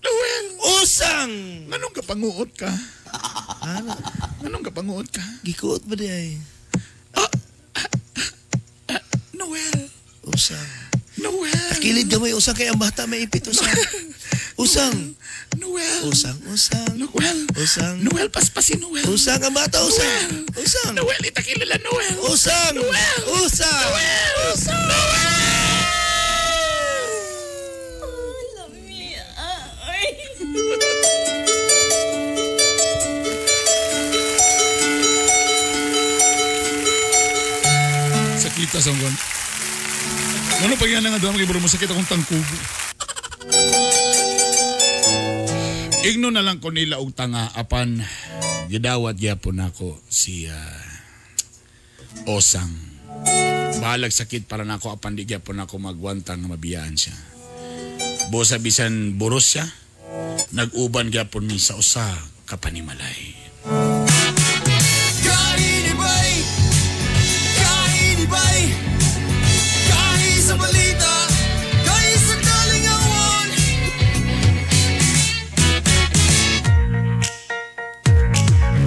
Noel. Usang. Nganong kapanguot ka? Ano? Nganong kapanguot ka? Gikuot ba di ay? Noel. Usang. Noel. Takilid gamay usang kay ang bata may ipit usang. Usang. Noel. Usang, usang. Noel. Usang. Noel, paspasin Noel. Usang ang bata, usang. Noel. Usang. Noel, itakilala Noel. Usang. Noel. Usang. Noel. Usang. Noel. Sakita sa nggon. Ano pa yan nga doon, kay mo sakit akong tangkubo. Igno na lang ko nila og tanga apan gidawat gyapon nako si Osang. Bahalag sakit para nako apan di gyapon nako magwantang nga mabiyaan siya. Busa bisan buros siya, nag-uban gyapon mi sa usa ka panimalay. Kainibay, kainibay, kahi sa balita, kahi sa kalingawan.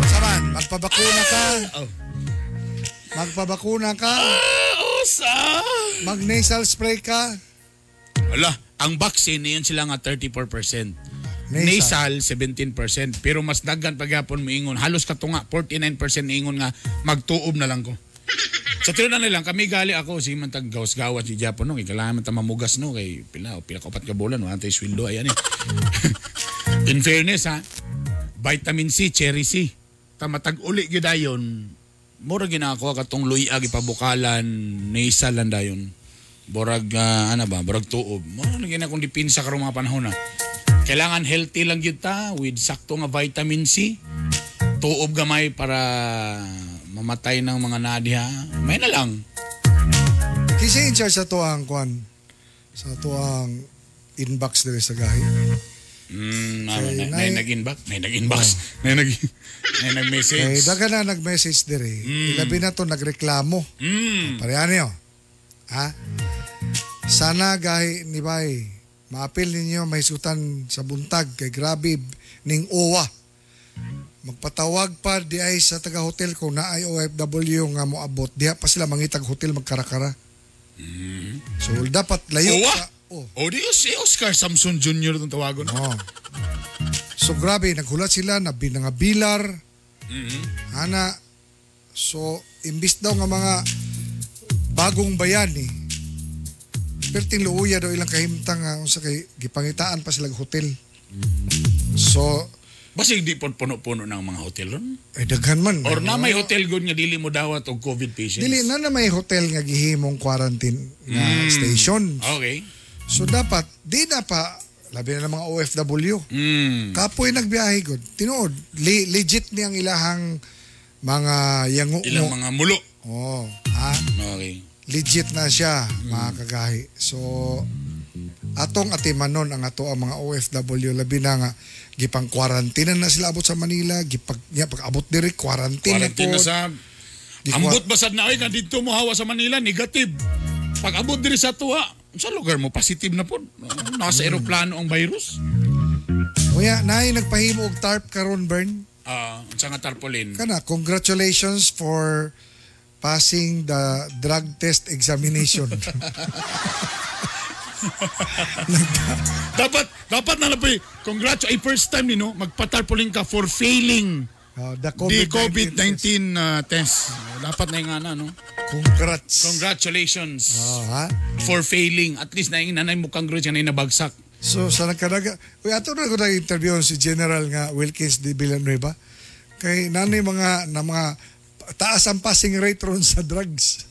Saman, magpabakuna ka. Magpabakuna ka. Osang! Mag-nasal spray ka. Wala, ang vaccine yun sila nga 34%. Nasal. Nasal 17%, pero mas daghan pagyapon moingon, halos katunga 49% niingon nga magtuob na lang ko. Sa tiyo na nilang kami gali ako sige man tag gawas-gawas di Japon no kay kailangan man ta mamugas no kay pila o pila ka upat ka bulan no antay sweldo ayan eh. In fairness ha, vitamin C, cherry C. Tamatag uli gyud dayon. Mura ginako katong luya gipabukalan nasal lang dayon. Borag ano ba, borag tuob. Mo na gina kung dipinsa karong mga panahon na. Kailangan healthy lang gyud ta with sakto nga vitamin C. Tuob gamay para mamatay ng mga nadi ha. May na lang. Kinsa in charge sa tuang kwan? Sa tuang inbox diri sa gahi. Na, na, nag-inbox, na nag-inbox, na nag na nag-message. Kay daghan na nag-message diri. Ilabi na to nagreklamo. Pareha niyo. Ha? Sana gahi ni Bay, maapil ninyo mahisutan sa buntag kay grabe ning uwa. Magpatawag pa di ay sa taga hotel kung naay OFW nga moabot. Diha pa sila mangitag hotel magkarakara. So dapat layo Uwa? ka. Oh. O di si Oscar Samson Jr. itong tawagon. Oh. So grabe, naghulat sila na binangabilar. Ana, so imbis daw nga mga bagong bayani, perting luuya daw ilang kahimtang nga unsa kay gipangitaan pa sila og hotel. So basig di po puno-puno ng mga hotel ron. Eh daghan man. Or na may hotel gud nga dili mo dawat og COVID patients. Dili na na may hotel nga gihimong quarantine nga station. Okay. So dapat di na pa labi na ng mga OFW. Kapoy nagbiyahe gud. Tinuod, legit ni ang ilahang mga yango. Ilang mga mulo. Oh, ha? Okay. Legit na siya, mga kagahi. So atong atimanon ang ato ang mga OFW labi na nga gipang quarantine na sila abot sa Manila, gipag nya pag-abot diri quarantine, Quarantine na pod. sa Ambot basad na oy nga didto mo hawa sa Manila negative. Pag abot diri sa tuwa, sa lugar mo positive na pod. Nasa eroplano ang virus. Unya, naay nagpahimo og tarp karon Bern. Unsa nga tarpaulin? Kana, congratulations for passing the drug test examination. Dapat na lang po eh. Congrats ay first time ni no magpatarpaulin ka for failing the the COVID-19 test. Dapat na yung ana no. Congrats. Congratulations. Ha? For failing. At least na yung nanay mo congrats yan ay nabagsak. So sa nagkadaga, uy ato na ko na-interview si General nga Wilkins D. Villanueva. Kay nanay mga na mga taas ang passing rate ron sa drugs.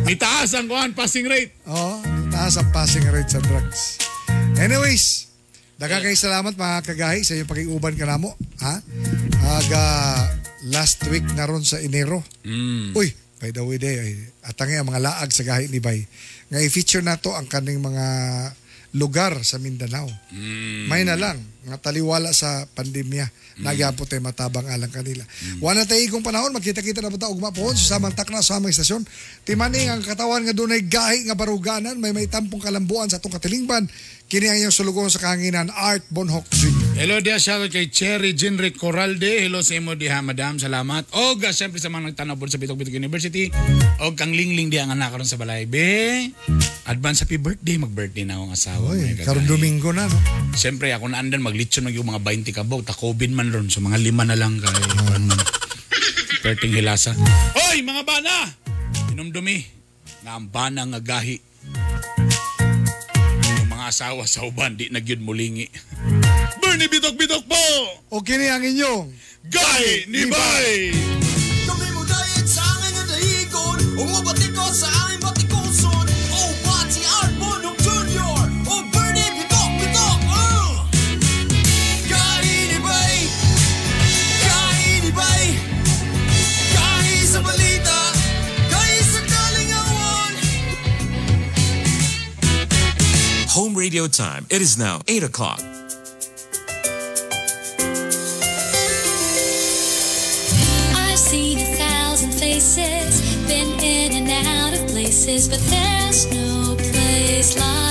Ni taas ang kuan passing rate. Oo, taas ang passing rate sa drugs. Anyways, daghang kay salamat mga kagahi sa inyong pakiuban kanamo, ha? Aga last week na ron sa Enero. Uy, by the way day, ay, atangi ang mga laag sa gahi ni Bay. Nga i-feature nato ang kaning mga lugar sa Mindanao. May na lang nga taliwala sa pandemya. Nagyapon tayo matabang alang kanila. Wala tayo igong panahon, magkita-kita na ba ta ugma pohon sa samang takna sa samang istasyon. Timani ang katawan nga dunay gahi nga baruganan, may tampong kalambuan sa atong katilingban. Kini ang iyong sulugon sa kahanginan, Art Bonhoc Jr. Hello diha, shoutout kay Cherry Jinrick Coralde. Hello sa imo diha, madam. Salamat. Og siyempre sa mga nagtanaw sa Bitok Bitok University. Og kang Lingling diha ang anak karon sa balay. Be, advance happy birthday. Mag-birthday na akong asawa. Uy, mga karon kagahi. Domingo na, no? Siyempre, ako na andan, maglitson mag yung mga 20 kabog. Takobin man ron. So mga lima na lang kay kuan man. Perting hilasa. Hoy, mga bana! Inumdumi nga ang bana nga gahi. Yung mga asawa sa uban, di na gyud mulingi. Bernie Bitok Bitok po! O kini ang inyong Gahi ni Bay! Kami mo diet sa akin nga dahigon. Umabati ko sa aming batikuson. Oh, Pati Art Bonhoc Jr. Oh, Bernie Bitok Bitok. Gahi ni Bay. Gahi ni Bay. Gahi sa balita. Gahi sa kalingawan. Home radio time. It is now 8 o'clock. I've seen 1,000 faces, been in and out of places, but there's no place like